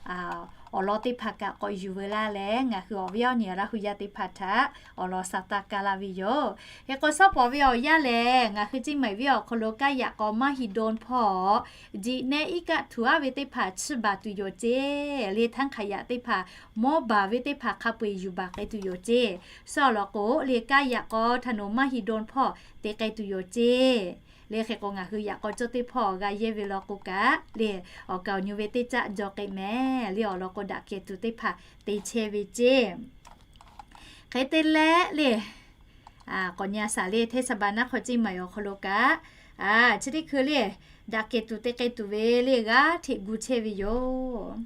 awˬ lawn teˇ hpaˍ kaꞈ k'awꞈ yuˬ veu laˇ leh, ngaˬ hui awˬ viˉ awˬ nyi Laˇ hu yaˇ teˇ hpaˍ htaꞈ awˬ lawn sa taˇ kaˇ laˇ ve yoˬ. Hk'e k'o, shawˉ pawˍ ve awˬ yanˇ lehˬ, ngaˬ hui Ciˇ Maiˍ venˇ awˬ hk'aw lo kaˇ yaꞈ k'aw maˇ heˆ dawˇ hpawˇ, jiꞈ nehˆ iˉ kaˆ htuꞈ aˉ ve teˇ hpaˍ chiˇ baˬ tuˬ yoˬ ceˇ le. Htaˇ hk'aˬ yaꞈ teˇ hpaˍ mawˇ baˬ ve teˇ hpaˍ hk'a peu-eˬ yuˬ baˬ k'ai tuˬ yoˬ ceˇ. Suh awˬ lawn k'o le, kaˇ yaꞈ k'aw htaꞈ nawˬ maˇ heˆ dawˇ hpawˇ te k'ai tuˬ yoˬ ceˇ le. Hk'e k'o, ngaˬ hui yaꞈ k'aw cawˇ teˇ hpawˇ g'a yehˇ ve law k'o kaꞈ le, awˬ kaˍ awˬ nyi ve teˇ caˆ jaw k'ai mehˍ le. Awˬ lawn k'o, daꞈ kehˬ tuˬ teˇ hpaˍ te chehˇ ve ceˇ. Hk'e te leh le, k'awꞈ nyi a shaˍ le, เทศบาลนครเชียงใหม่ awˬ hk'aw lo kaꞈ, chi teˇ hkui le, daꞈ kehˬ tuˬ te k'ai tuˬ ve le g'aˇ hteꞈ gu chehˇ ve yoˬ.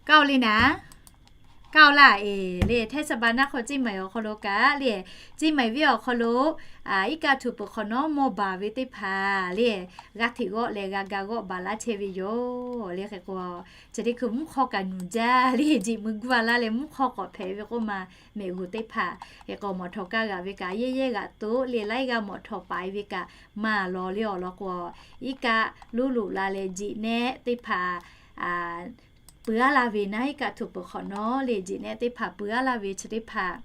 Kaˇ-oˬ le naˍ, kaˇ-oˬ laˇ eˬ le. เทศบาลนครเชียงใหม่ awˬ hk'aw lo kaꞈ le, Ciˇ Maiˍ venˇ awˬ hk'aw lo iˉ kaˆ htuꞈ peuˬ hk'awꞈ nawˉ mawˇ baˬ ve teˇ hpaˍ le, g'aˇ hteꞈ g'awˆ leh g'a ga g'awˆ baˬ laˇ chehˇ ve yoˬ le. Hk'e k'o, chi teˇ hkui mvuhˇ hk'awˇ kaꞈ nuˬ jaˇ le, jiꞈ mui guˇ a laˇ leh mvuhˇ hk'awˇ k'awꞈ hpehꞈ ve k'oˆ ma, mehꞈ g'uˬ teˇ hpaˍ. Hk'e k'o, mawˬ htawˍ kaˇ g'aꞈ ve kaꞈ yehˇ yehˇ g'aꞈ toˆ le, laiˉ g'aˇ mawˬ htawˍ paˍ e ve kaꞈ maˇ lawˬ le. Awˬ lawn k'o, iˉ kaˆ luˇ luꞈ la leh jiꞈ nehˆ teˇ hpaˍ peuˬ aˉ laˇ ve naˉ, iˉ kaˆ htuꞈ peuˬ hk'awꞈ nawˉ le, jiꞈ nehˆ teˇ hpaˍ peuˬ aˉ laˇ ve chi teˇ hpaˍ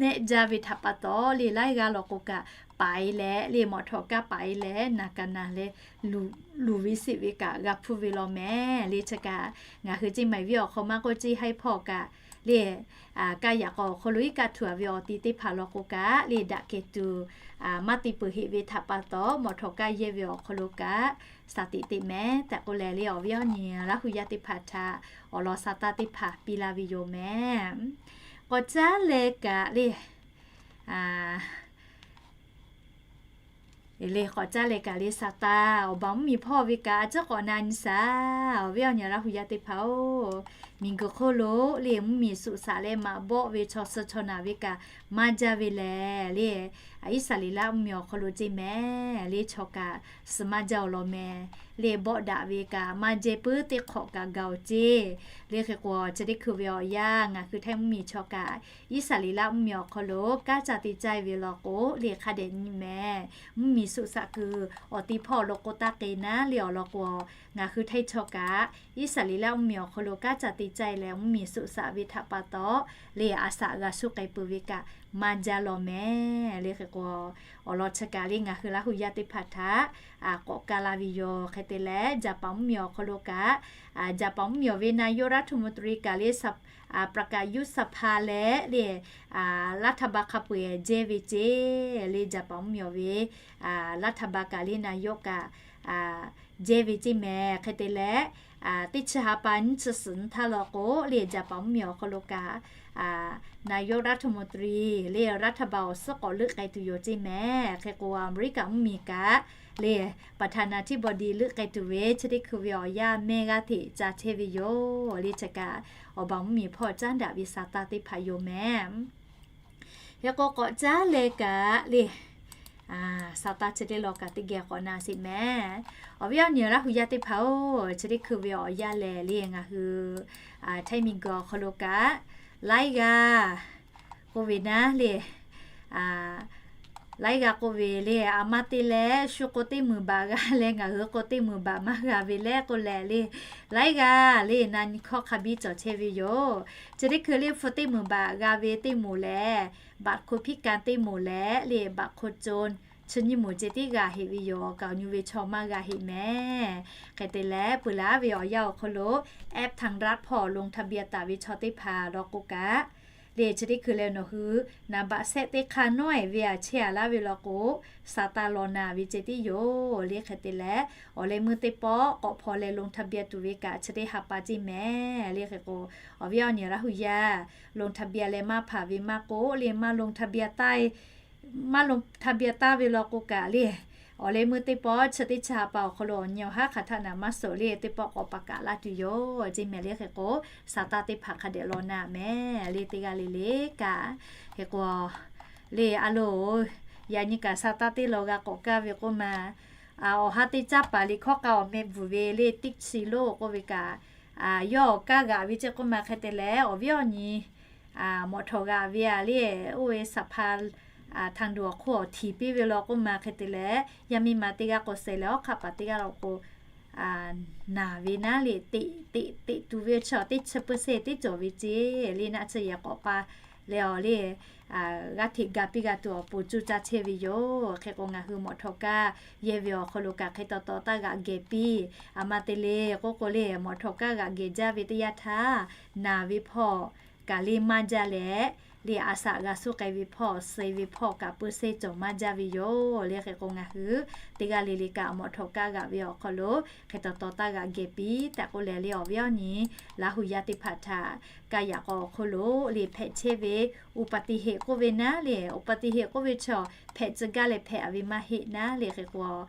nehˆ jaˇ ve htaꞈ pa taw le, laiˉ g'aˇ law k'o kaꞈ paˍ e leh le, mawˬ htawˍ kaˇ paˍ e leh naˍ kaꞈ naˍ leh, luˬ ve siꞈ ve kaꞈ g'a hpuˇ ve law mehˍ le. Chi kaꞈ ngaˬ hui Ciˇ Maiˍ venˇ awˬ hk'aw maˇ k'oˆ, Ciˇ haiˉ hpawˇ kaꞈ le, kaˇ yaꞈ k'aw awˬ hk'aw lo iˉ kaˆ htuꞈ a ve awˬ ti teˇ hpaˍ law k'o kaꞈ le, daꞈ kehˬ tuˬ maˇ te peuˬ heˆ ve htaꞈ pa taw, mawˬ htawˍ kaˇ yehˇ ve awˬ hk'aw lo kaꞈ shaˍ tiꞈ teꞈ mehˍ tehꞈ k'oˆ leh le, awˬ viˉ awˬ nyi Laˇ hu yaˇ teˇ hpaˍ htaꞈ awˬ lawn sa taˇ teˇ hpaˍ piˇ laˇ ve yoˬ mehˍ. K'awꞈ caˉ leh kaꞈ le, le k'awꞈ caˉ leh kaꞈ le, sa taˇ awˬ baˬ mvuhˇmiˬ hpawˇ ve kaꞈ a ciˉ k'awꞈ na nyi shaˍ. Awˬ viˉ awˬ nyi Laˇ hu yaˇ teˇ hpaˍ-oˬ, miˬguiˬ hk'oˆ lo le mvuhˇmiˬ suꞈ shaꞈ leh maꞈ bawˆ ve chaw suh chaw naˬ ve kaꞈ maˇ jaˇ ve lehˬ le, Iˉsaˍreˍlaˆ mvuhˇmiˬ awˬ hk'aw lo ceˇ mehˍ le, chaw kaꞈ suh maˇ jaˇ awˬ lawn mehˍ le, bawˆ daꞈ ve kaꞈ maˇ jehˇ puiˉ teˇ hk'awꞈ kaꞈ gaˬ-oˬ ceˇ le. Hk'e k'o, chi teˇ hkui ve awˬ yanˇ ngaˬ hui Htaiˇ mvuhˇmiˬ chaw kaꞈ Iˉsaˍreˍlaˆ mvuhˇmiˬ awˬ hk'aw lo kanˉ ca te caˇ ve law k'o le, hk'a dehꞈ nyi mehˍ. Mvuhˇmiˬ suꞈ shaꞈ kuiˬ awˬ ti hpawˇ awˬ lawn k'o taˇ k'e naˉ le. Awˬ lawn k'o, ngaˬ hui Htaiˇ chaw kaꞈ Iˉsaˍreˍlaˆ mvuhˇmiˬ awˬ hk'aw lo kanˉ ca te caˇ leh mvuhˇmiˬ suꞈ shaꞈ ve htaꞈ pa taw le, a shaꞈ g'a shuˉ k'ai peuˬ ve kaꞈ maˇ jaˇ law mehˍ le. Hk'e k'o, awˬ lawn chi kaꞈ le ngaˬ hui Laˇ hu yaˇ teˇ hpaˍ htaꞈ k'awꞈ ka la ve yoˬ. Hk'e te leh, Jaˍpaˍ mvuhˇmiˬ awˬ hk'aw lo kaꞈ, Jaˍpaˍ mvuhˇmiˬ awˬ ve นายกรัฐมนตรี kaꞈ le, ประธานาธิบดี kaꞈ le, รัฐบาล hk'a peu-eˬ jehˇ ve ceˇ le. Jaˍpaˍ mvuhˇmiˬ awˬ ve รัฐบาล kaꞈ le, นายก kaꞈ jehˇ ve ceˇ mehˍ. Hk'e te leh, teˇ chi ha pa nyiˇ chi suhˍ nyi htaˇ law k'o le, Jaˍpaˍ mvuhˇmiˬ awˬ hk'aw lo kaꞈ นายกรัฐมนตรี le, รัฐบาล awˬ suhˉ k'awꞈ leuˆ k'ai tuˬ yoˬ ceˇ mehˍ. Hk'e k'o, Aˍmeˍriˆkaꞈ mvuhˇmiˬ kaꞈ le, ประธานาธิบดี leuˆ k'ai tuˬ ve chi teˇ hkui ve awˬ yanˇ mehˆ g'aˇ hteꞈ ca chehˇ ve yoˬ le. Chi kaꞈ awˬ baˬ mvuhˇmiˬ hpawˇ caˉ daꞈ ve sa taˇ teˇ hpaˍ yoˬ mehˍ. Hk'e k'o, k'awꞈ caˉ leh kaꞈ le, sa taˇ chi teˇ law kaꞈ teˇ geh k'awꞈ na sheˍ mehˍ. Awˬ viˉ awˬ nyi Laˇ hu yaˇ teˇ hpaˍ-oˬ, chi teˇ hkui ve awˬ yanˇ lehˬ le, ngaˬ hui Htaiˇ miˬguiˬ awˬ hk'aw lo kaꞈ laiˉ g'aˇ k'oˆ ve naˉ le, laiˉ g'aˇ k'oˆ ve le, a maˇ te leh shu k'o teˇ meunˍ baꞈ g'a leh ngaˬ hui k'o teˇ meunˍ baꞈ maˇ g'a ve leh k'oˆ leh le, laiˉ g'aˇ le na nyi hkawˇ hk'a biˇ cawˬ chehˇ ve yoˬ. Chi teˇ hkui le hpu teˇ meunˍ baꞈ g'a ve teˇ moˍ lehˬ, บัตรคนพิการ teˇ moˍ leh le, บัตรคนจน chi nyiˇ moˍ ceh tiˉ g'a heꞈ ve yoˬ. Kaoˬ nyu ve chaw maˇ g'a heꞈ mehˍ. Hk'e te leh, peuˬ laˇ ve awˬ yanˇ awˬ hk'aw lo แอปธรรมรัฐ hpawˇ ลงทะเบียน taˍ ve chaw teˇ hpaˍ law k'o kaꞈ le, chi teˇ hkui leh nawˬ hui นามบัตร sehˆ teˇ hk'aˇ nawˉ-ehˍ ve a chehˇ a laˇ ve law k'o, sa taˇ law na ve ceh tiˉ yoˬ le. Hk'e te leh, awˬ leh meuˇ teˇ pawˆ k'awꞈ hpaw leh ลงทะเบียน tuˬ ve kaꞈ chi teˇ ha pa ceˇ mehˍ le. Hk'e k'o, awˬ viˉ awˬ nyi Laˇ hu yaˇ ลงทะเบียน leh maˇ hpanˍ ve maˇ k'oˆ le, maˇ ลงทะเบียน taˇ maˇ ลงทะเบียน taˇ ve law k'o kaꞈ le, awˬ leh meuˇ teˇ pawˆ chi teˇ chi ha pa awˬ hk'aw lo awˬ nyi awˬ haˉ hk'aˬ htaˇ naˍ maˇ suhˍ le, teˇ pawˆ k'awꞈ pa kaꞈ laˇ tuˬ yoˬ ceˇ mehˍ le. Hk'e k'o, sa taˇ teˇ hpaˍ hk'a dehꞈ law na mehˍ le, teˇ g'aˇ le le kaꞈ. Hk'e k'o le, a loˬ, yaꞈ nyi kaꞈ sa taˇ teˇ law g'a k'awꞈ kaˇ ve k'oˆ ma, awˬ ha teˇ caˉ paˍ liꞈ hkawˇ k'a awˬ meh bvuhˬ ve le, ติกชิโร่ k'oˆ ve kaꞈ, yawˇ awˬ kaˇ g'aꞈ ve ceˇ k'oˆ ma. Hk'e te leh, awˬ viˉ awˬ nyi mawꞈ htawꞈ g'aꞈ ve a le, oˇ ve สภา ทางด่วน awˬ hk'oˆ awˬ htiˍ piˇ ve law k'oˆ ma hk'e te leh, yaˇ miˇ ma teˇ g'aˇ k'o seh leh awˉ hk'aˆ paˍ teˇ g'aˇ law k'o naˬ ve naˉ le, teꞈ teꞈ teꞈ tuˬ ve chaw teˇ chi percent teˇ cawˬ ve ceˇ le. Naˆ tsuhˇ yehˬ k'awꞈ pa leh awˬ le g'aˇ hteꞈ ga piˇ g'a tuˬ awˬ pon cuˇ caˇ chehˇ ve yoˬ. Hk'e k'o ngaˬ hui mawꞈ htawꞈ kaˇ yehˇ ve awˬ hk'aw lo kaꞈ hk'e taw taw taˇ g'aꞈ gehˬ piˇ. Aˬ ma te le k'oˆ k'o le, mawꞈ htawꞈ kaˇ g'aꞈ gehˬ jaˇ ve teˇ yanˇ htaˇ, naˬ ve hpawˇ kaꞈ le maˇ jaˇ leh, le a shaꞈ g'a suh k'ai ve hpawˇ, suh ve hpawˇ kaꞈ percent cawˬ maˇ jaˇ ve yoˬ le. Hk'e k'o ngaˬ hui teˇ g'aˇ le le kaꞈ mawꞈ htawꞈ kaˇ g'aꞈ ve awˬ hk'aw lo hk'e taw taw taˇ g'aꞈ gehˬ piˇ tehꞈ k'oˆ leh le, awˬ viˉ awˬ nyi Laˇ hu yaˇ teˇ hpaˍ htaꞈ kaˇ yaꞈ k'aw awˬ hk'aw lo le hpehꞈ chehˇ ve อุบัติเหตุ k'oˆ ve naˉ le, อุบัติเหตุ k'oˆ ve chaw hpehꞈ tcuh gaˇ leh hpehꞈ ve maˇ heˆ naˉ le. Hk'e k'o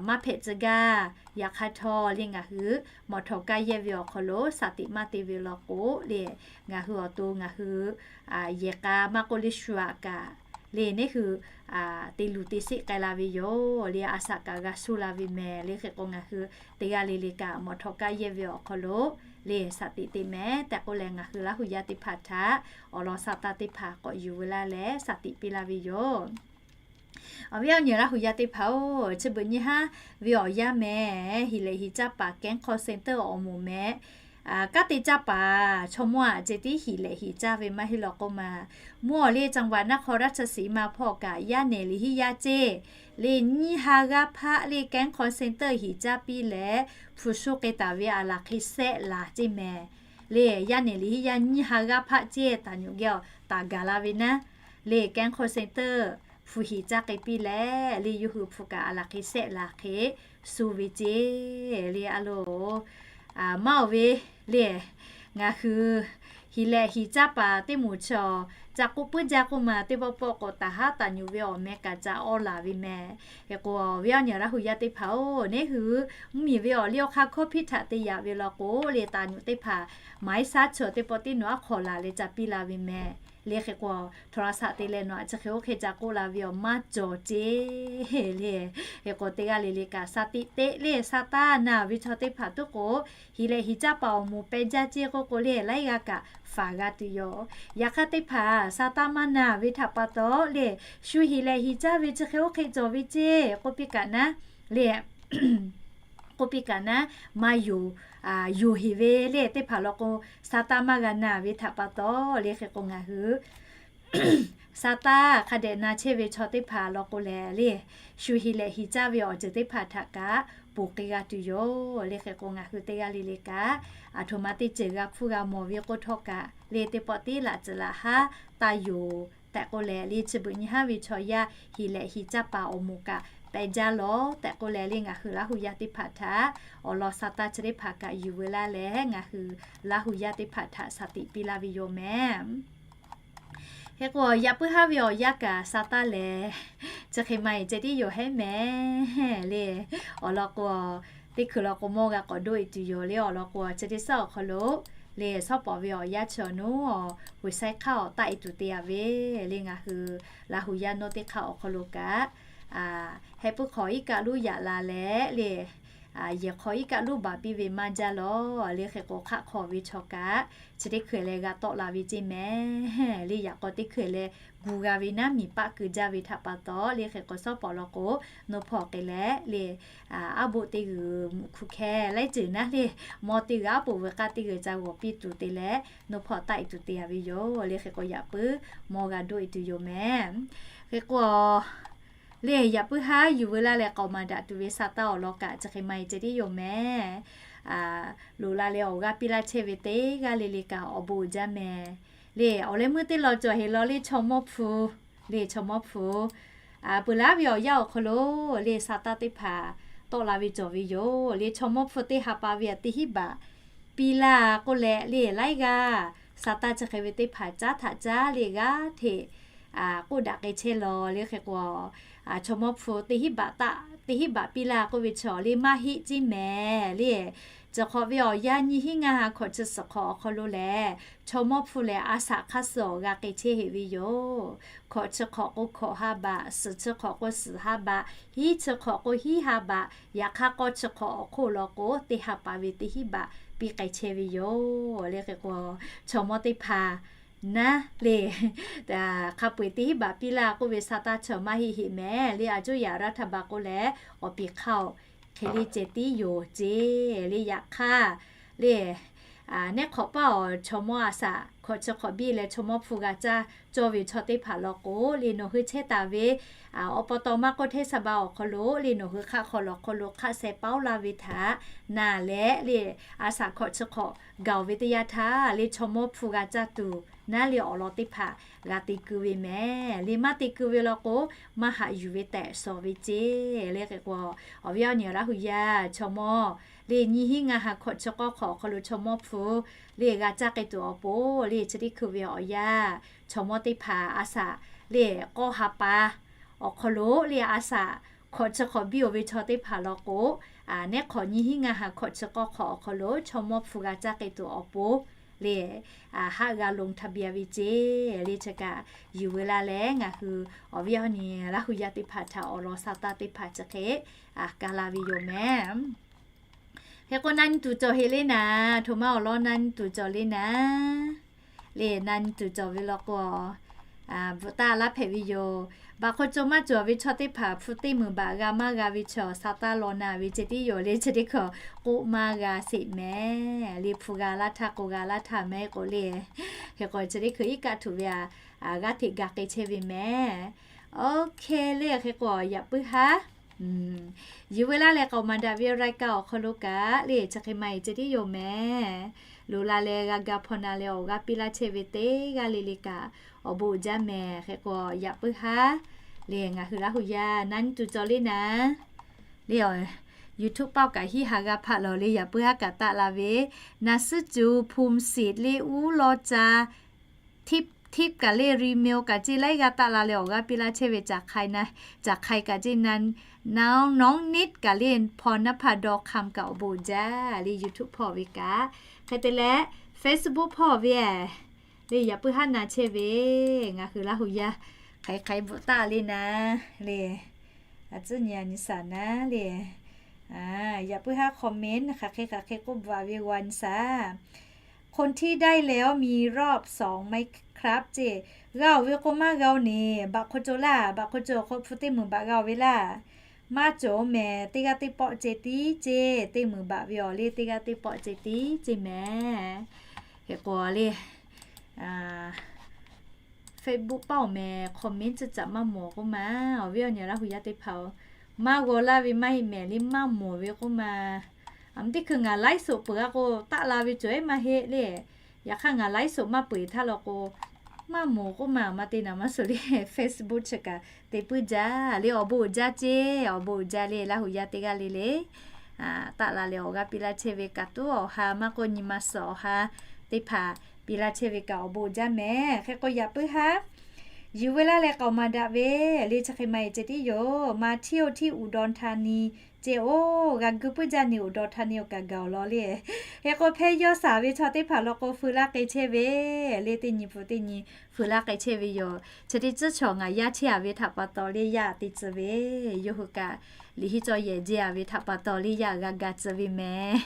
maˇ hpehꞈ tcuh gaˇ, yaꞈ hk'aˇ htawˇ le ngaˬ hui mawꞈ htawꞈ kaˇ yehˇ ve awˬ hk'aw lo shaˍ tiꞈ maˇ te ve law k'o le, ngaˬ hui awˬ to ngaˬ hui yehˬ k'a maˇ k'oˆ le shu aꞈ kaꞈ le neˇ hui te luˬ te sheˆ k'ai la ve yoˬ le. A shaꞈ kaꞈ g'a suh la ve mehˍ le. Hk'e k'o ngaˬ hui teˇ g'aˇ le le kaꞈ mawꞈ htawꞈ kaˇ yehˇ ve awˬ hk'aw lo le shaˍ tiꞈ te mehˍ tehꞈ k'oˆ leh, ngaˬ hui Laˇ hu yaˇ teˇ hpaˍ htaꞈ awˬ lawn sa taˇ teˇ hpaˍ k'awꞈ yuˬ veu laˇ leh shaˍ tiꞈ piˇ laˇ ve yoˬ. Awˬ viˉ awˬ nyi Laˇ hu yaˇ teˇ hpaˍ-oˬ, chi beuꞈ nyi haˉ ve awˬ yanˇ mehˍ, hiˍ lehꞈ hiˍ caˇ paˍ แก๊ง call center awˬ moˍ mehˍ. Kanˉ te caˇ paˍ chaw mawˇ aꞈ ceh tiˉ hiˍ lehꞈ hiˍ caˇ ve maˇ heˆ law k'oˆ ma, mvuhˇ awˬ le จังหวัดนครราชสีมา hpawˇ kaꞈ yaˇ nehˬ liꞈ hiˉ yaˇ ceˇ le nyiˇ ha g'aˇ hpaˆ le แก๊ง call center hiˍ caˇ piˇ leh, hpu shu k'ai taˍ ve aˬ laˬ hk'e sehˆ laˬ ceˇ mehˍ. Le yaˇ nehˬ liꞈ hiˉ yaˇ nyiˇ ha g'aˇ hpaˆ ceˇ taˍ nyoꞈ geh awˬ taˍ gaˬ la ve naˉ, le แก๊ง call center hpu hiˍ caˇ k'ai piˇ leh le yawˇ hui hpu kaꞈ aˬ laˬ hk'e sehˆ laˬ hk'e suh ve ceˇ le. A loˬ, maˇ oˬ ve le, ngaˬ hui hiˍ lehꞈ hiˍ caˇ paˍ teˇ moˍ chaw ca k'oˆ puiˉ jaˇ k'oˆ ma, teˇ pawˆ pawˆ k'o taˍ haˉ taˍ nyoꞈ ve awˬ meh kaꞈ ca awˇ laˬ ve mehˍ. Hk'e k'o awˬ viˉ awˬ nyi Laˇ hu yaˇ teˇ hpaˍ-oˬ, neˇ hui mvuhˇmiˬ ve awˬ liˇ awˬ hk'aˇ hkawˇ hpiˇ htaꞈ te yaꞈ ve law k'o le, taˍ nyoꞈ teˇ hpaˍ maˍ iˉ shaˉ chaw teˇ pawˆ tiˉ nawˬ aˉ hk'aw laˬ leh ca piˇ la ve mehˍ. Le hk'e k'o โทรศัพท์ te leh nawˬ aꞈ chi hk'e oˇ hk'e ca k'oˆ la ve awˬ maˇ cawˬ ceˇ le. Hk'e k'o teˇ g'aˇ le le kaꞈ shaˍ tiꞈ teꞈ le, sa taˇ naˬ ve chaw teˇ hpaˍ tuˉ k'o, hiˍ lehꞈ hiˍ caˇ paˍ awˬ moˍ peh jaˇ ceˇ k'oˆ k'o le, laiˉ g'aˇ kaꞈ faˍ g'a tuˬ yoˬ. Yaꞈ hk'aˇ teˇ hpaˍ sa taˇ maˇ naˬ ve htaꞈ pa taw le, shu hiˍ lehꞈ hiˍ caˇ ve chi hk'e oˇ hk'e cawˬ ve ceˇ k'oˆ piˇ kaꞈ naˉ le, k'oˆ piˇ kaꞈ naˉ, maˇ yonˍ, yonˍ heˍ ve le teˇ hpaˍ law k'o, sa taˇ maˇ g'a naˬ ve htaꞈ pa taw le. Hk'e k'o ngaˬ hui sa taˇ hk'a dehꞈ na chehˇ ve chaw teˇ hpaˍ law k'o lehˬ le, shu hiˍ lehꞈ hiˍ caˇ ve awˬ ceuˬ teˇ hpaˍ htaꞈ kaꞈ ponˬ k'ai g'a tuˬ yoˬ le. Hk'e k'o ngaˬ hui teˇ g'aˇ le le kaꞈ aˬ htoꞈ ma teˇ ceuˬ g'a hpuˇ g'a mawˬ ve k'oˆ htawˇ kaꞈ le, teˇ pawˆ tiˉ laꞈ tcuhˍ laꞈ haˉ taˇ yonˍ tehꞈ k'oˆ leh le, chi beuꞈ nyi haˉ ve chaw yaˇ hiˍ lehꞈ hiˍ caˇ paˍ awˬ moˍ kaꞈ peh jaˇ lawˬ tehꞈ k'oˆ leh le, ngaˬ hui Laˇ hu yaˇ teˇ hpaˍ htaꞈ awˬ lawn sa taˇ chi teˇ hpaˍ kaꞈ yuˬ veu laˇ leh, ngaˬ hui Laˇ hu yaˇ teˇ hpaˍ htaꞈ shaˍ tiꞈ piˇ laˇ ve yoˬ mehˍ. Hk'e k'o yaꞈ puiˉ haˉ ve awˬ yanˇ kaꞈ sa taˇ lehˬ, chi hk'e ma eˬ ceh tiˉ yoˬ hehˉ mehˍ le. Awˬ lawn k'o, teˇ hkui law k'o mawˇ g'a k'awꞈ doˆ e tuˬ yoˬ le. Awˬ lawn k'o chi teˇ suhˉ awˬ hk'aw lo le, shawˉ pawˍ ve awˬ yanˇ chi awˬ nuˉ G'uiˬsha hk'aˇ awˬ taˆ e tuˬ te yaꞈ ve le, ngaˬ hui Laˇ hu yaˇ nawˇ teˇ hk'aˇ awˬ hk'aw lo kaꞈ, heh puiˉ hk'aw iˉ kaˆ luˉ yaꞈ la leh le, yehˬ hk'aw iˉ kaˆ luˉ baˬ piˇ ve maˇ jaˇ lawˬ le. Hk'e k'o hk'aˆ hk'aw ve chaw kaꞈ chi teˇ hkui leh g'a tawˆ la ve ceˇ mehˍ le. Yaꞈ k'aw teˇ hkui leh gu g'a ve naˉ miˬ paˆ keu jaˇ ve htaꞈ pa taw le. Hk'e k'o shawˉ pawˍ law k'o, nawˇ hpawˇ k'e leh le, aˉ boˆ teˇ g'uiˬ mvuhꞈ hkuˇ hkeh laiˉ ceuˬ naˉ le, mawˇ teˇ g'uiˬ aˉ poꞈ veuꞈ k'aˇ teˇ g'uiˬ ca g'awˬ piˇ tuˬ te leh, nawˇ hpawˇ taˆ e tuˬ te yaꞈ ve yoˬ le. Hk'e k'o yaꞈ puiˉ mawˇ g'a doˆ e tuˬ yoˬ mehˍ. Hk'e k'o le, yaꞈ puiˉ haˉ yuˬ veu laˇ leh k'aoˍ maˍ daꞈ tuˬ ve sa taˇ awˬ lawn kaꞈ chi hk'e ma eˬ ceh tiˉ yoˬ mehˍ. Loꞈ la leh awˬ g'aˇ piˇ laˇ chehˇ ve teˇ g'aˇ le le kaꞈ awˬ bon uiˍ jaˇ mehˍ. Le awˬ leh meuˇ teˇ lawn cawˬ heˍ law le, chaw mawˇ hpu le, chaw mawˇ hpu peuˬ laˉ ve awˬ yanˇ awˬ hk'aw lo le, sa taˇ teˇ hpaˍ tawˆ la ve cawˬ ve yoˬ le. Chaw mawˇ hpu teˇ ha pa ve teˇ hinˉ baꞈ piˇ laˇ k'oˆ leh le, laiˉ g'aˇ sa taˇ chi hk'e ve teˇ hpaˍ caˉ htaꞈ caˉ le g'aˇ hteꞈ k'oˆ daꞈ k'ai chehˇ law le. Hk'e k'o chaw mawˇ hpu teˇ hinˉ baꞈ taˆ, teˇ hinˉ baꞈ piˇ laˇ k'oˆ ve chaw le maˇ heˆ ceˇ mehˍ le. Chi hk'awꞈ ve awˬ yanˇ nyiˇ hinˉ ngaˇ ha hkawꞈ chi suhˍ hk'awꞈ awˬ hk'aw lo lehˬ, chaw mawˇ hpu lehˬ a shaꞈ hk'aˇ suh awˬ g'a k'ai chehˇ heˍ ve yoˬ. Hkawꞈ chi hk'awꞈ k'o hkawꞈ ha baꞈ, suhˍ chi hk'awꞈ k'o suhˍ ha baꞈ, hiˉ chi hk'awꞈ k'o hiˉ ha baꞈ, yaꞈ hk'aˇ k'awˇ chi hk'awꞈ awˬ hk'oˆ law k'o teˇ ha pa ve teˇ hinˉ baꞈ piˇ k'ai chehˇ ve yoˬ le. Hk'e k'o chaw mawˇ teˇ hpaˍ naˉ le. Hk'a peu-eˬ teˇ hinˉ baꞈ piˇ laˇ k'oˆ ve sa taˇ chaw maˇ heˆ heˆ mehˍ le. A cuˇ yaꞈ raˇ htaˇ ba k'oˆ leh awˬ piˍ hk'aˇ-oˬ, hk'e le ceh tiˉ yoˬ ceˇ le. Yaꞈ hk'aˇ le, neˉ hk'awꞈ paˇ awˬ chaw mawˇ a saꞈ hkawꞈ chi hk'awꞈ biˇ leh chaw mawˇ hpu g'a caˇ cawˇ ve chaw teˇ hpaˍ law k'o le, nawˬ hui chehˇ taˍ ve awˬ pa taw maˇ k'oˆ hteˇ saˍ ba awˬ hk'aw lo le, nawˬ hui hk'aˆ hk'aw lawˬ hk'aw lo hk'aˆ sheh paoˉ laˇ ve htaꞈ naˬ leh le, a saꞈ hkawꞈ chi hk'awꞈ gaˬ-oˬ ve teˇ yanˇ htaˇ le, chaw mawˇ hpu g'a caˇ tuˬ naˉ le awˬ lawn teˇ hpaˍ g'a te keu ve mehˍ le. Maˇ te keu ve law k'o, maˇ haꞈ yuˬ ve tehꞈ shawˍ ve ceˇ le. Hk'e k'o, awˬ viˉ awˬ nyi Laˇ hu yaˇ chaw mawˇ le, nyiˇ hinˉ ngaˇ ha hkawꞈ chi k'awˇ hk'awꞈ awˬ hk'aw lo chaw mawˇ hpu le g'a caˇ k'ai tuˬ awˬ pon le, chi teˇ hkui ve awˬ yanˇ chaw mawˇ teˇ hpaˍ a saꞈ le k'awˇ ha pa awˬ hk'aw lo le a saꞈ hkawꞈ chi hk'awꞈ biˇ-oˬ ve chaw teˇ hpaˍ law k'o, neˉ hk'awꞈ nyiˇ hinˉ ngaˇ ha hkawꞈ chi k'awˇ hk'awꞈ awˬ hk'aw lo chaw mawˇ hpu g'a caˇ k'ai tuˬ awˬ pon le, haˆ g'a loˍ htaꞈ biˇ-a ve ceˇ le. Chi kaꞈ yuˬ veu laˇ leh ngaˬ hui awˬ viˉ awˬ nyi Laˇ hu yaˇ teˇ hpaˍ htaꞈ awˬ lawn sa taˇ teˇ hpaˍ chi hk'e ka la ve yoˬ mehˍ. Hk'e k'o, na nyi tuˬ cawˬ heˆ le naˍ, htoꞈ ma awˬ lawn na nyi tuˬ cawˬ le naˍ le. Na nyi tuˬ cawˬ ve law k'o, bvuhꞈ taˇ laˇ hpehꞈ ve yoˬ. Baꞈ hk'aw co maˇ cawˬ ve chaw teˇ hpaˍ hpu teˇ meunˍ baꞈ g'a maˇ g'a ve chaw sa taˇ law na ve ceh tiˉ yoˬ le. Chi teˇ hkui k'oˆ maˇ g'a sheˍ mehˍ le. Hpu g'a laˇ htaˇ k'o g'a laˇ htaˇ mehˍ k'o le. Hk'e k'o, chi teˇ hkui iˉ kaˆ htuꞈ ve a, g'aˇ hteꞈ ga k'ai chehˇ ve mehˍ. Oˇ hk'e le, hk'e k'o yaꞈ puiˉ haˉ yuˬ veu laˇ leh k'aoˍ maˍ daꞈ ve raiˍ kaꞈ awˬ hk'aw lo kaꞈ le, chi hk'e maˇ heˆ ceh tiˉ yoˬ mehˍ. Loꞈ la leh g'a ga hpaw na leh awˬ g'aˇ piˇ laˇ chehˇ ve teˇ g'aˇ le le kaꞈ awˬ bon uiˍ jaˇ mehˍ. Hk'e k'o yaꞈ puiˉ haˉ le, ngaˬ hui Laˇ hu yaˇ na nyi tuˬ cawˬ le naˍ le. YouTube paˆ kaꞈ hiˉ ha g'a hpaˆ lawˬ le, yaꞈ puiˉ haˉ kaꞈ taˆ la ve, naˍ suhˉ cuˬ hpu shiˍ le uˉ law ca hteˇ kaꞈ le, email kaꞈ ceˇ laiˉ g'aˇ taˆ la leh awˬ g'aˇ piˇ laˇ chehˇ ve, caˬ hk'ai kaꞈ ceˇ, na, naw, nawˉ niˆ kaꞈ le, hpaw naˉ hpaˇ dawˇ hk'aˇ kaꞈ awˬ bon uiˍ jaˇ le. YouTube hpawˇ ve kaꞈ hk'e te leh, Facebook hpawˇ ve le, yaꞈ puiˉ haˉ na chehˇ ve, ngaˬ hui Laˇ hu yaˇ hk'aiˉ hk'aiˉ bvuhꞈ taˆ le naˍ le. A tcuhˉ nyi a nyi saˍ naˍ le. Yaꞈ puiˉ haˉ comment hk'aˬ hk'e hk'aˬ hk'e k'oˆ bvuhꞈ ve g'a nyi saˍ คนที่ได้แล้วมีรอบสอง ไหมครับ ceˇ. G'a-oˬ ve k'o maˇ g'a-oˬ neˬ, baꞈ hk'aw co laˇ, baꞈ hk'aw co awˬ hk'aw hpu teˇ meunˍ baꞈ g'a-oˬ ve laˇ. Maˇ cawˬ mehˍ, teˇ g'aˇ teˇ pawˆ ceh tiˉ ceˇ, teˇ meunˍ baꞈ ve awˬ le, teˇ g'aˇ teˇ pawˆ ceh tiˉ ceˇ mehˍ. Hk'e k'o le, Facebook paˆ awˬ mehˍ comment ceh caꞈ maˇ mawˬ k'oˆ ma, awˬ viˉ awˬ nyi Laˇ hu yaˇ teˇ hpaˍ-oˬ, maˇ g'aw laˇ ve maˇ heˆ mehˍ le, maˇ mawˬ ve k'oˆ ma. A, teˇ hkui ngaˬ ไลฟ์สด peuˬ-a k'o taˆ la ve cawˬ-eˬ maˇ heˆ le. Yaꞈ hk'aˇ ngaˬ ไลฟ์สด maˇ peuˬ-eˬ htaˇ law k'o, maˇ mawˬ k'oˆ ma, maˇ te naˍ maˇ suh le. Facebook chi kaꞈ te puiˉ jaˇ le, awˬ bon uiˍ jaˇ ceˇ, awˬ bon uiˍ jaˇ le, Laˇ hu yaˇ teˇ g'aˇ le le. Taˆ la leh awˬ g'aˇ piˇ laˇ chehˇ ve kaꞈ tuˉ awˬ ha maˇ k'oˆ, nyi ma suhˍ awˬ ha teˇ hpaˍ piˇ laˇ chehˇ ve kaꞈ awˬ bon uiˍ jaˇ mehˍ. Hk'e k'o yaꞈ puiˉ haˉ yuˬ veu laˇ leh k'aoˍ maˍ daꞈ ve le, chi hk'e maˇ heˆ ceh tiˉ yoˬ. Maˇ htiˇ-oˬ htiˇ อุดรธานี ceˇ-oˬ, g'a gu puiˉ jaˇ neˬ อุดรธานี awˬ kaꞈ gaˬ-oˬ law le. Hk'e k'o hpehˇ yawˇ shaˍ ve chaw teˇ hpaˍ law k'o feu laˇ k'ai chehˇ ve le, teˇ nyi pun teˇ nyi feu laˇ k'ai chehˇ ve yoˬ. Chi teˇ tcuhˉ chaw ngaˬ yaˇ chehˇ-a ve htaꞈ pa taw le yaˇ te tcuh ve, yawˇ hui kaꞈ liꞈ henˇ cawˇ yehˬ jehˇ-a ve htaꞈ pa taw le yaˇ g'a ga tcuh ve mehˍ.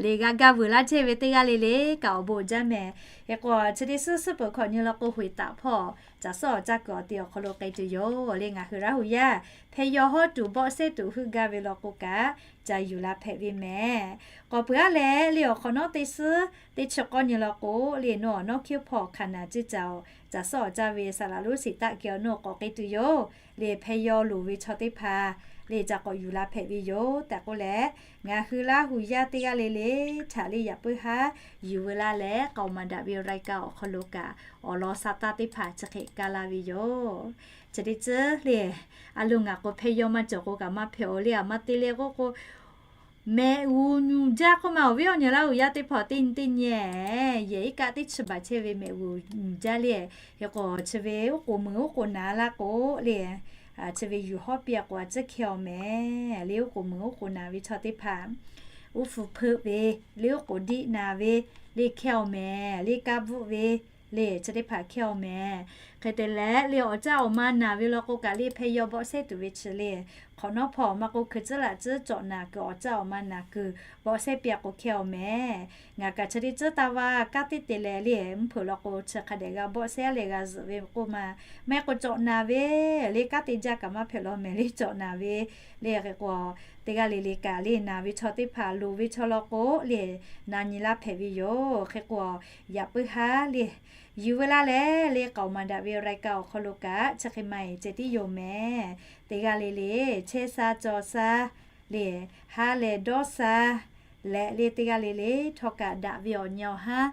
Le g'a ga vuiˬ laˇ chehˇ ve teˇ g'aˇ le le kaꞈ awˬ bon uiˍ jaˇ mehˍ. Hk'e k'o chi teˇ suhˉ suhˉ peuˬ hkawꞈ nyi law k'o, hoꞈ taˍ hpawˇ caˬ suhˉ awˬ caˇ kuiˬ awˬ te awˬ hk'aw lo k'ai tuˬ yoˬ le. Ngaˬ hui Laˇ hu yaˇ hpehˇ yaw hawˉ tuˬ bawˆ sehˉ tuˬ heuˆ gaˇ ve law k'o kaꞈ ca yuˬ la hpehꞈ ve mehˍ. K'awꞈ peuˬ-a leh le, awˬ hk'awꞈ nawˉ teˇ suhˉ teˇ chi k'awˇ nyi law k'o le, nawˬ awˬ nawˉ hkiˇ hpawˇ hk'a naˬ ceˇ caˬ-oˬ, caˬ suhˉ awˬ caˇ ve saˍ laˍ lonˉ shiˍ taˆ kehˬ awˬ nawˉ k'awꞈ k'ai tuˬ yoˬ le. Hpehˇ yaw loˍ ve chaw teˇ hpaˍ le ca k'awꞈ yuˬ la hpehꞈ ve yoˬ tehꞈ k'oˆ leh, ngaˬ hui Laˇ hu yaˇ teˇ g'aˇ le le htaꞈ le yaꞈ puiˉ haˉ yuˬ veu laˇ leh k'aoˍ maˍ daꞈ ve รายการ awˬ hk'aw lo kaꞈ awˬ lawn sa taˇ teˇ hpaˍ chi hk'e ka la ve yoˬ. Chi teˇ tcuhˉ le, a lo ngaˬ k'o hpehˇ yaw maˇ cawˬ k'o kaꞈ maˇ hpehꞈ-oˬ le. A maˇ te leh k'oˆ k'o, mehꞈ g'uˬ nyuˬ jaˇ k'oˆ ma, awˬ viˉ awˬ nyi Laˇ hu yaˇ teˇ hpaˍ teˇ nyi teˇ nyi, yehˬ iˉ kaˆ teˇ chi baˬ chehˇ ve mehꞈ g'uˬ nyuˬ jaˇ le. Hk'e k'o chi ve oˉ k'oˍ meuˍ oˉ k'oˍ naˍ laˇ k'o le, chi ve yuˬ hawˉ piˇ-a k'o a tcuhˉ hkehˇ-aw mehˍ le. Oˉ k'oˍ meuˍ oˉ k'oˍ naˍ ve chaw teˇ hpaˍ uˉ hpu hpeuˆ ve le, oˉ k'oˍ diˆ naˍ ve le hkehˇ-aw mehˍ le, kaˇ bvuhˆ ve le chi teˇ hpaˍ hkehˇ-aw mehˍ. Hk'e te leh le, awˬ caˇ awˬ ma naˬ ve law k'o kaꞈ le, hpeh yaw bawˆ sehˉ tuˬ ve chi le, hk'awꞈ nawˉ hpawˇ maˇ k'oˆ, hkui tcuhˉ laꞈ tcuhˉ cawꞈ naˬ kuiˬ awˬ caˇ awˬ ma naˬ kuiˬ bawˆ sehˉ piˇ a k'o hkehˇ aˬ mehˍ. Ngaˬ kaꞈ chi teˇ tcuhˉ taˇ vaˇ, kanˉ teˇ te leh le mvuhˇ hpeuꞈ law k'o chi hk'a dehꞈ g'a bawˆ sehˉ leh g'a zuhꞈ ve k'oˆ ma. Maˇ heˆ k'o cawꞈ naˬ ve le, kanˉ te jaˇ kaꞈ maˇ hpehꞈ law mehˍ le, cawꞈ naˬ ve le. Hk'e k'o, teˇ g'aˇ le le kaꞈ le, naˬ ve chaw teˇ hpaˍ loˍ ve chaw law k'o le, na nyi laˇ hpehꞈ ve yoˬ. Hk'e k'o, yaꞈ puiˉ haˉ le, yuˬ veu laˇ leh le, k'aoˍ maˍ daꞈ ve รายการ awˬ hk'aw lo kaꞈ chi hk'e ma eˬ ceh tiˉ yoˬ mehˍ. Teˇ g'aˇ le le chehˇ sha cawˬ sha le, ha lehˬ dawˇ sha leh le, teˇ g'aˇ le le htawˇ kaꞈ daꞈ ve awˬ nyi awˬ haˉ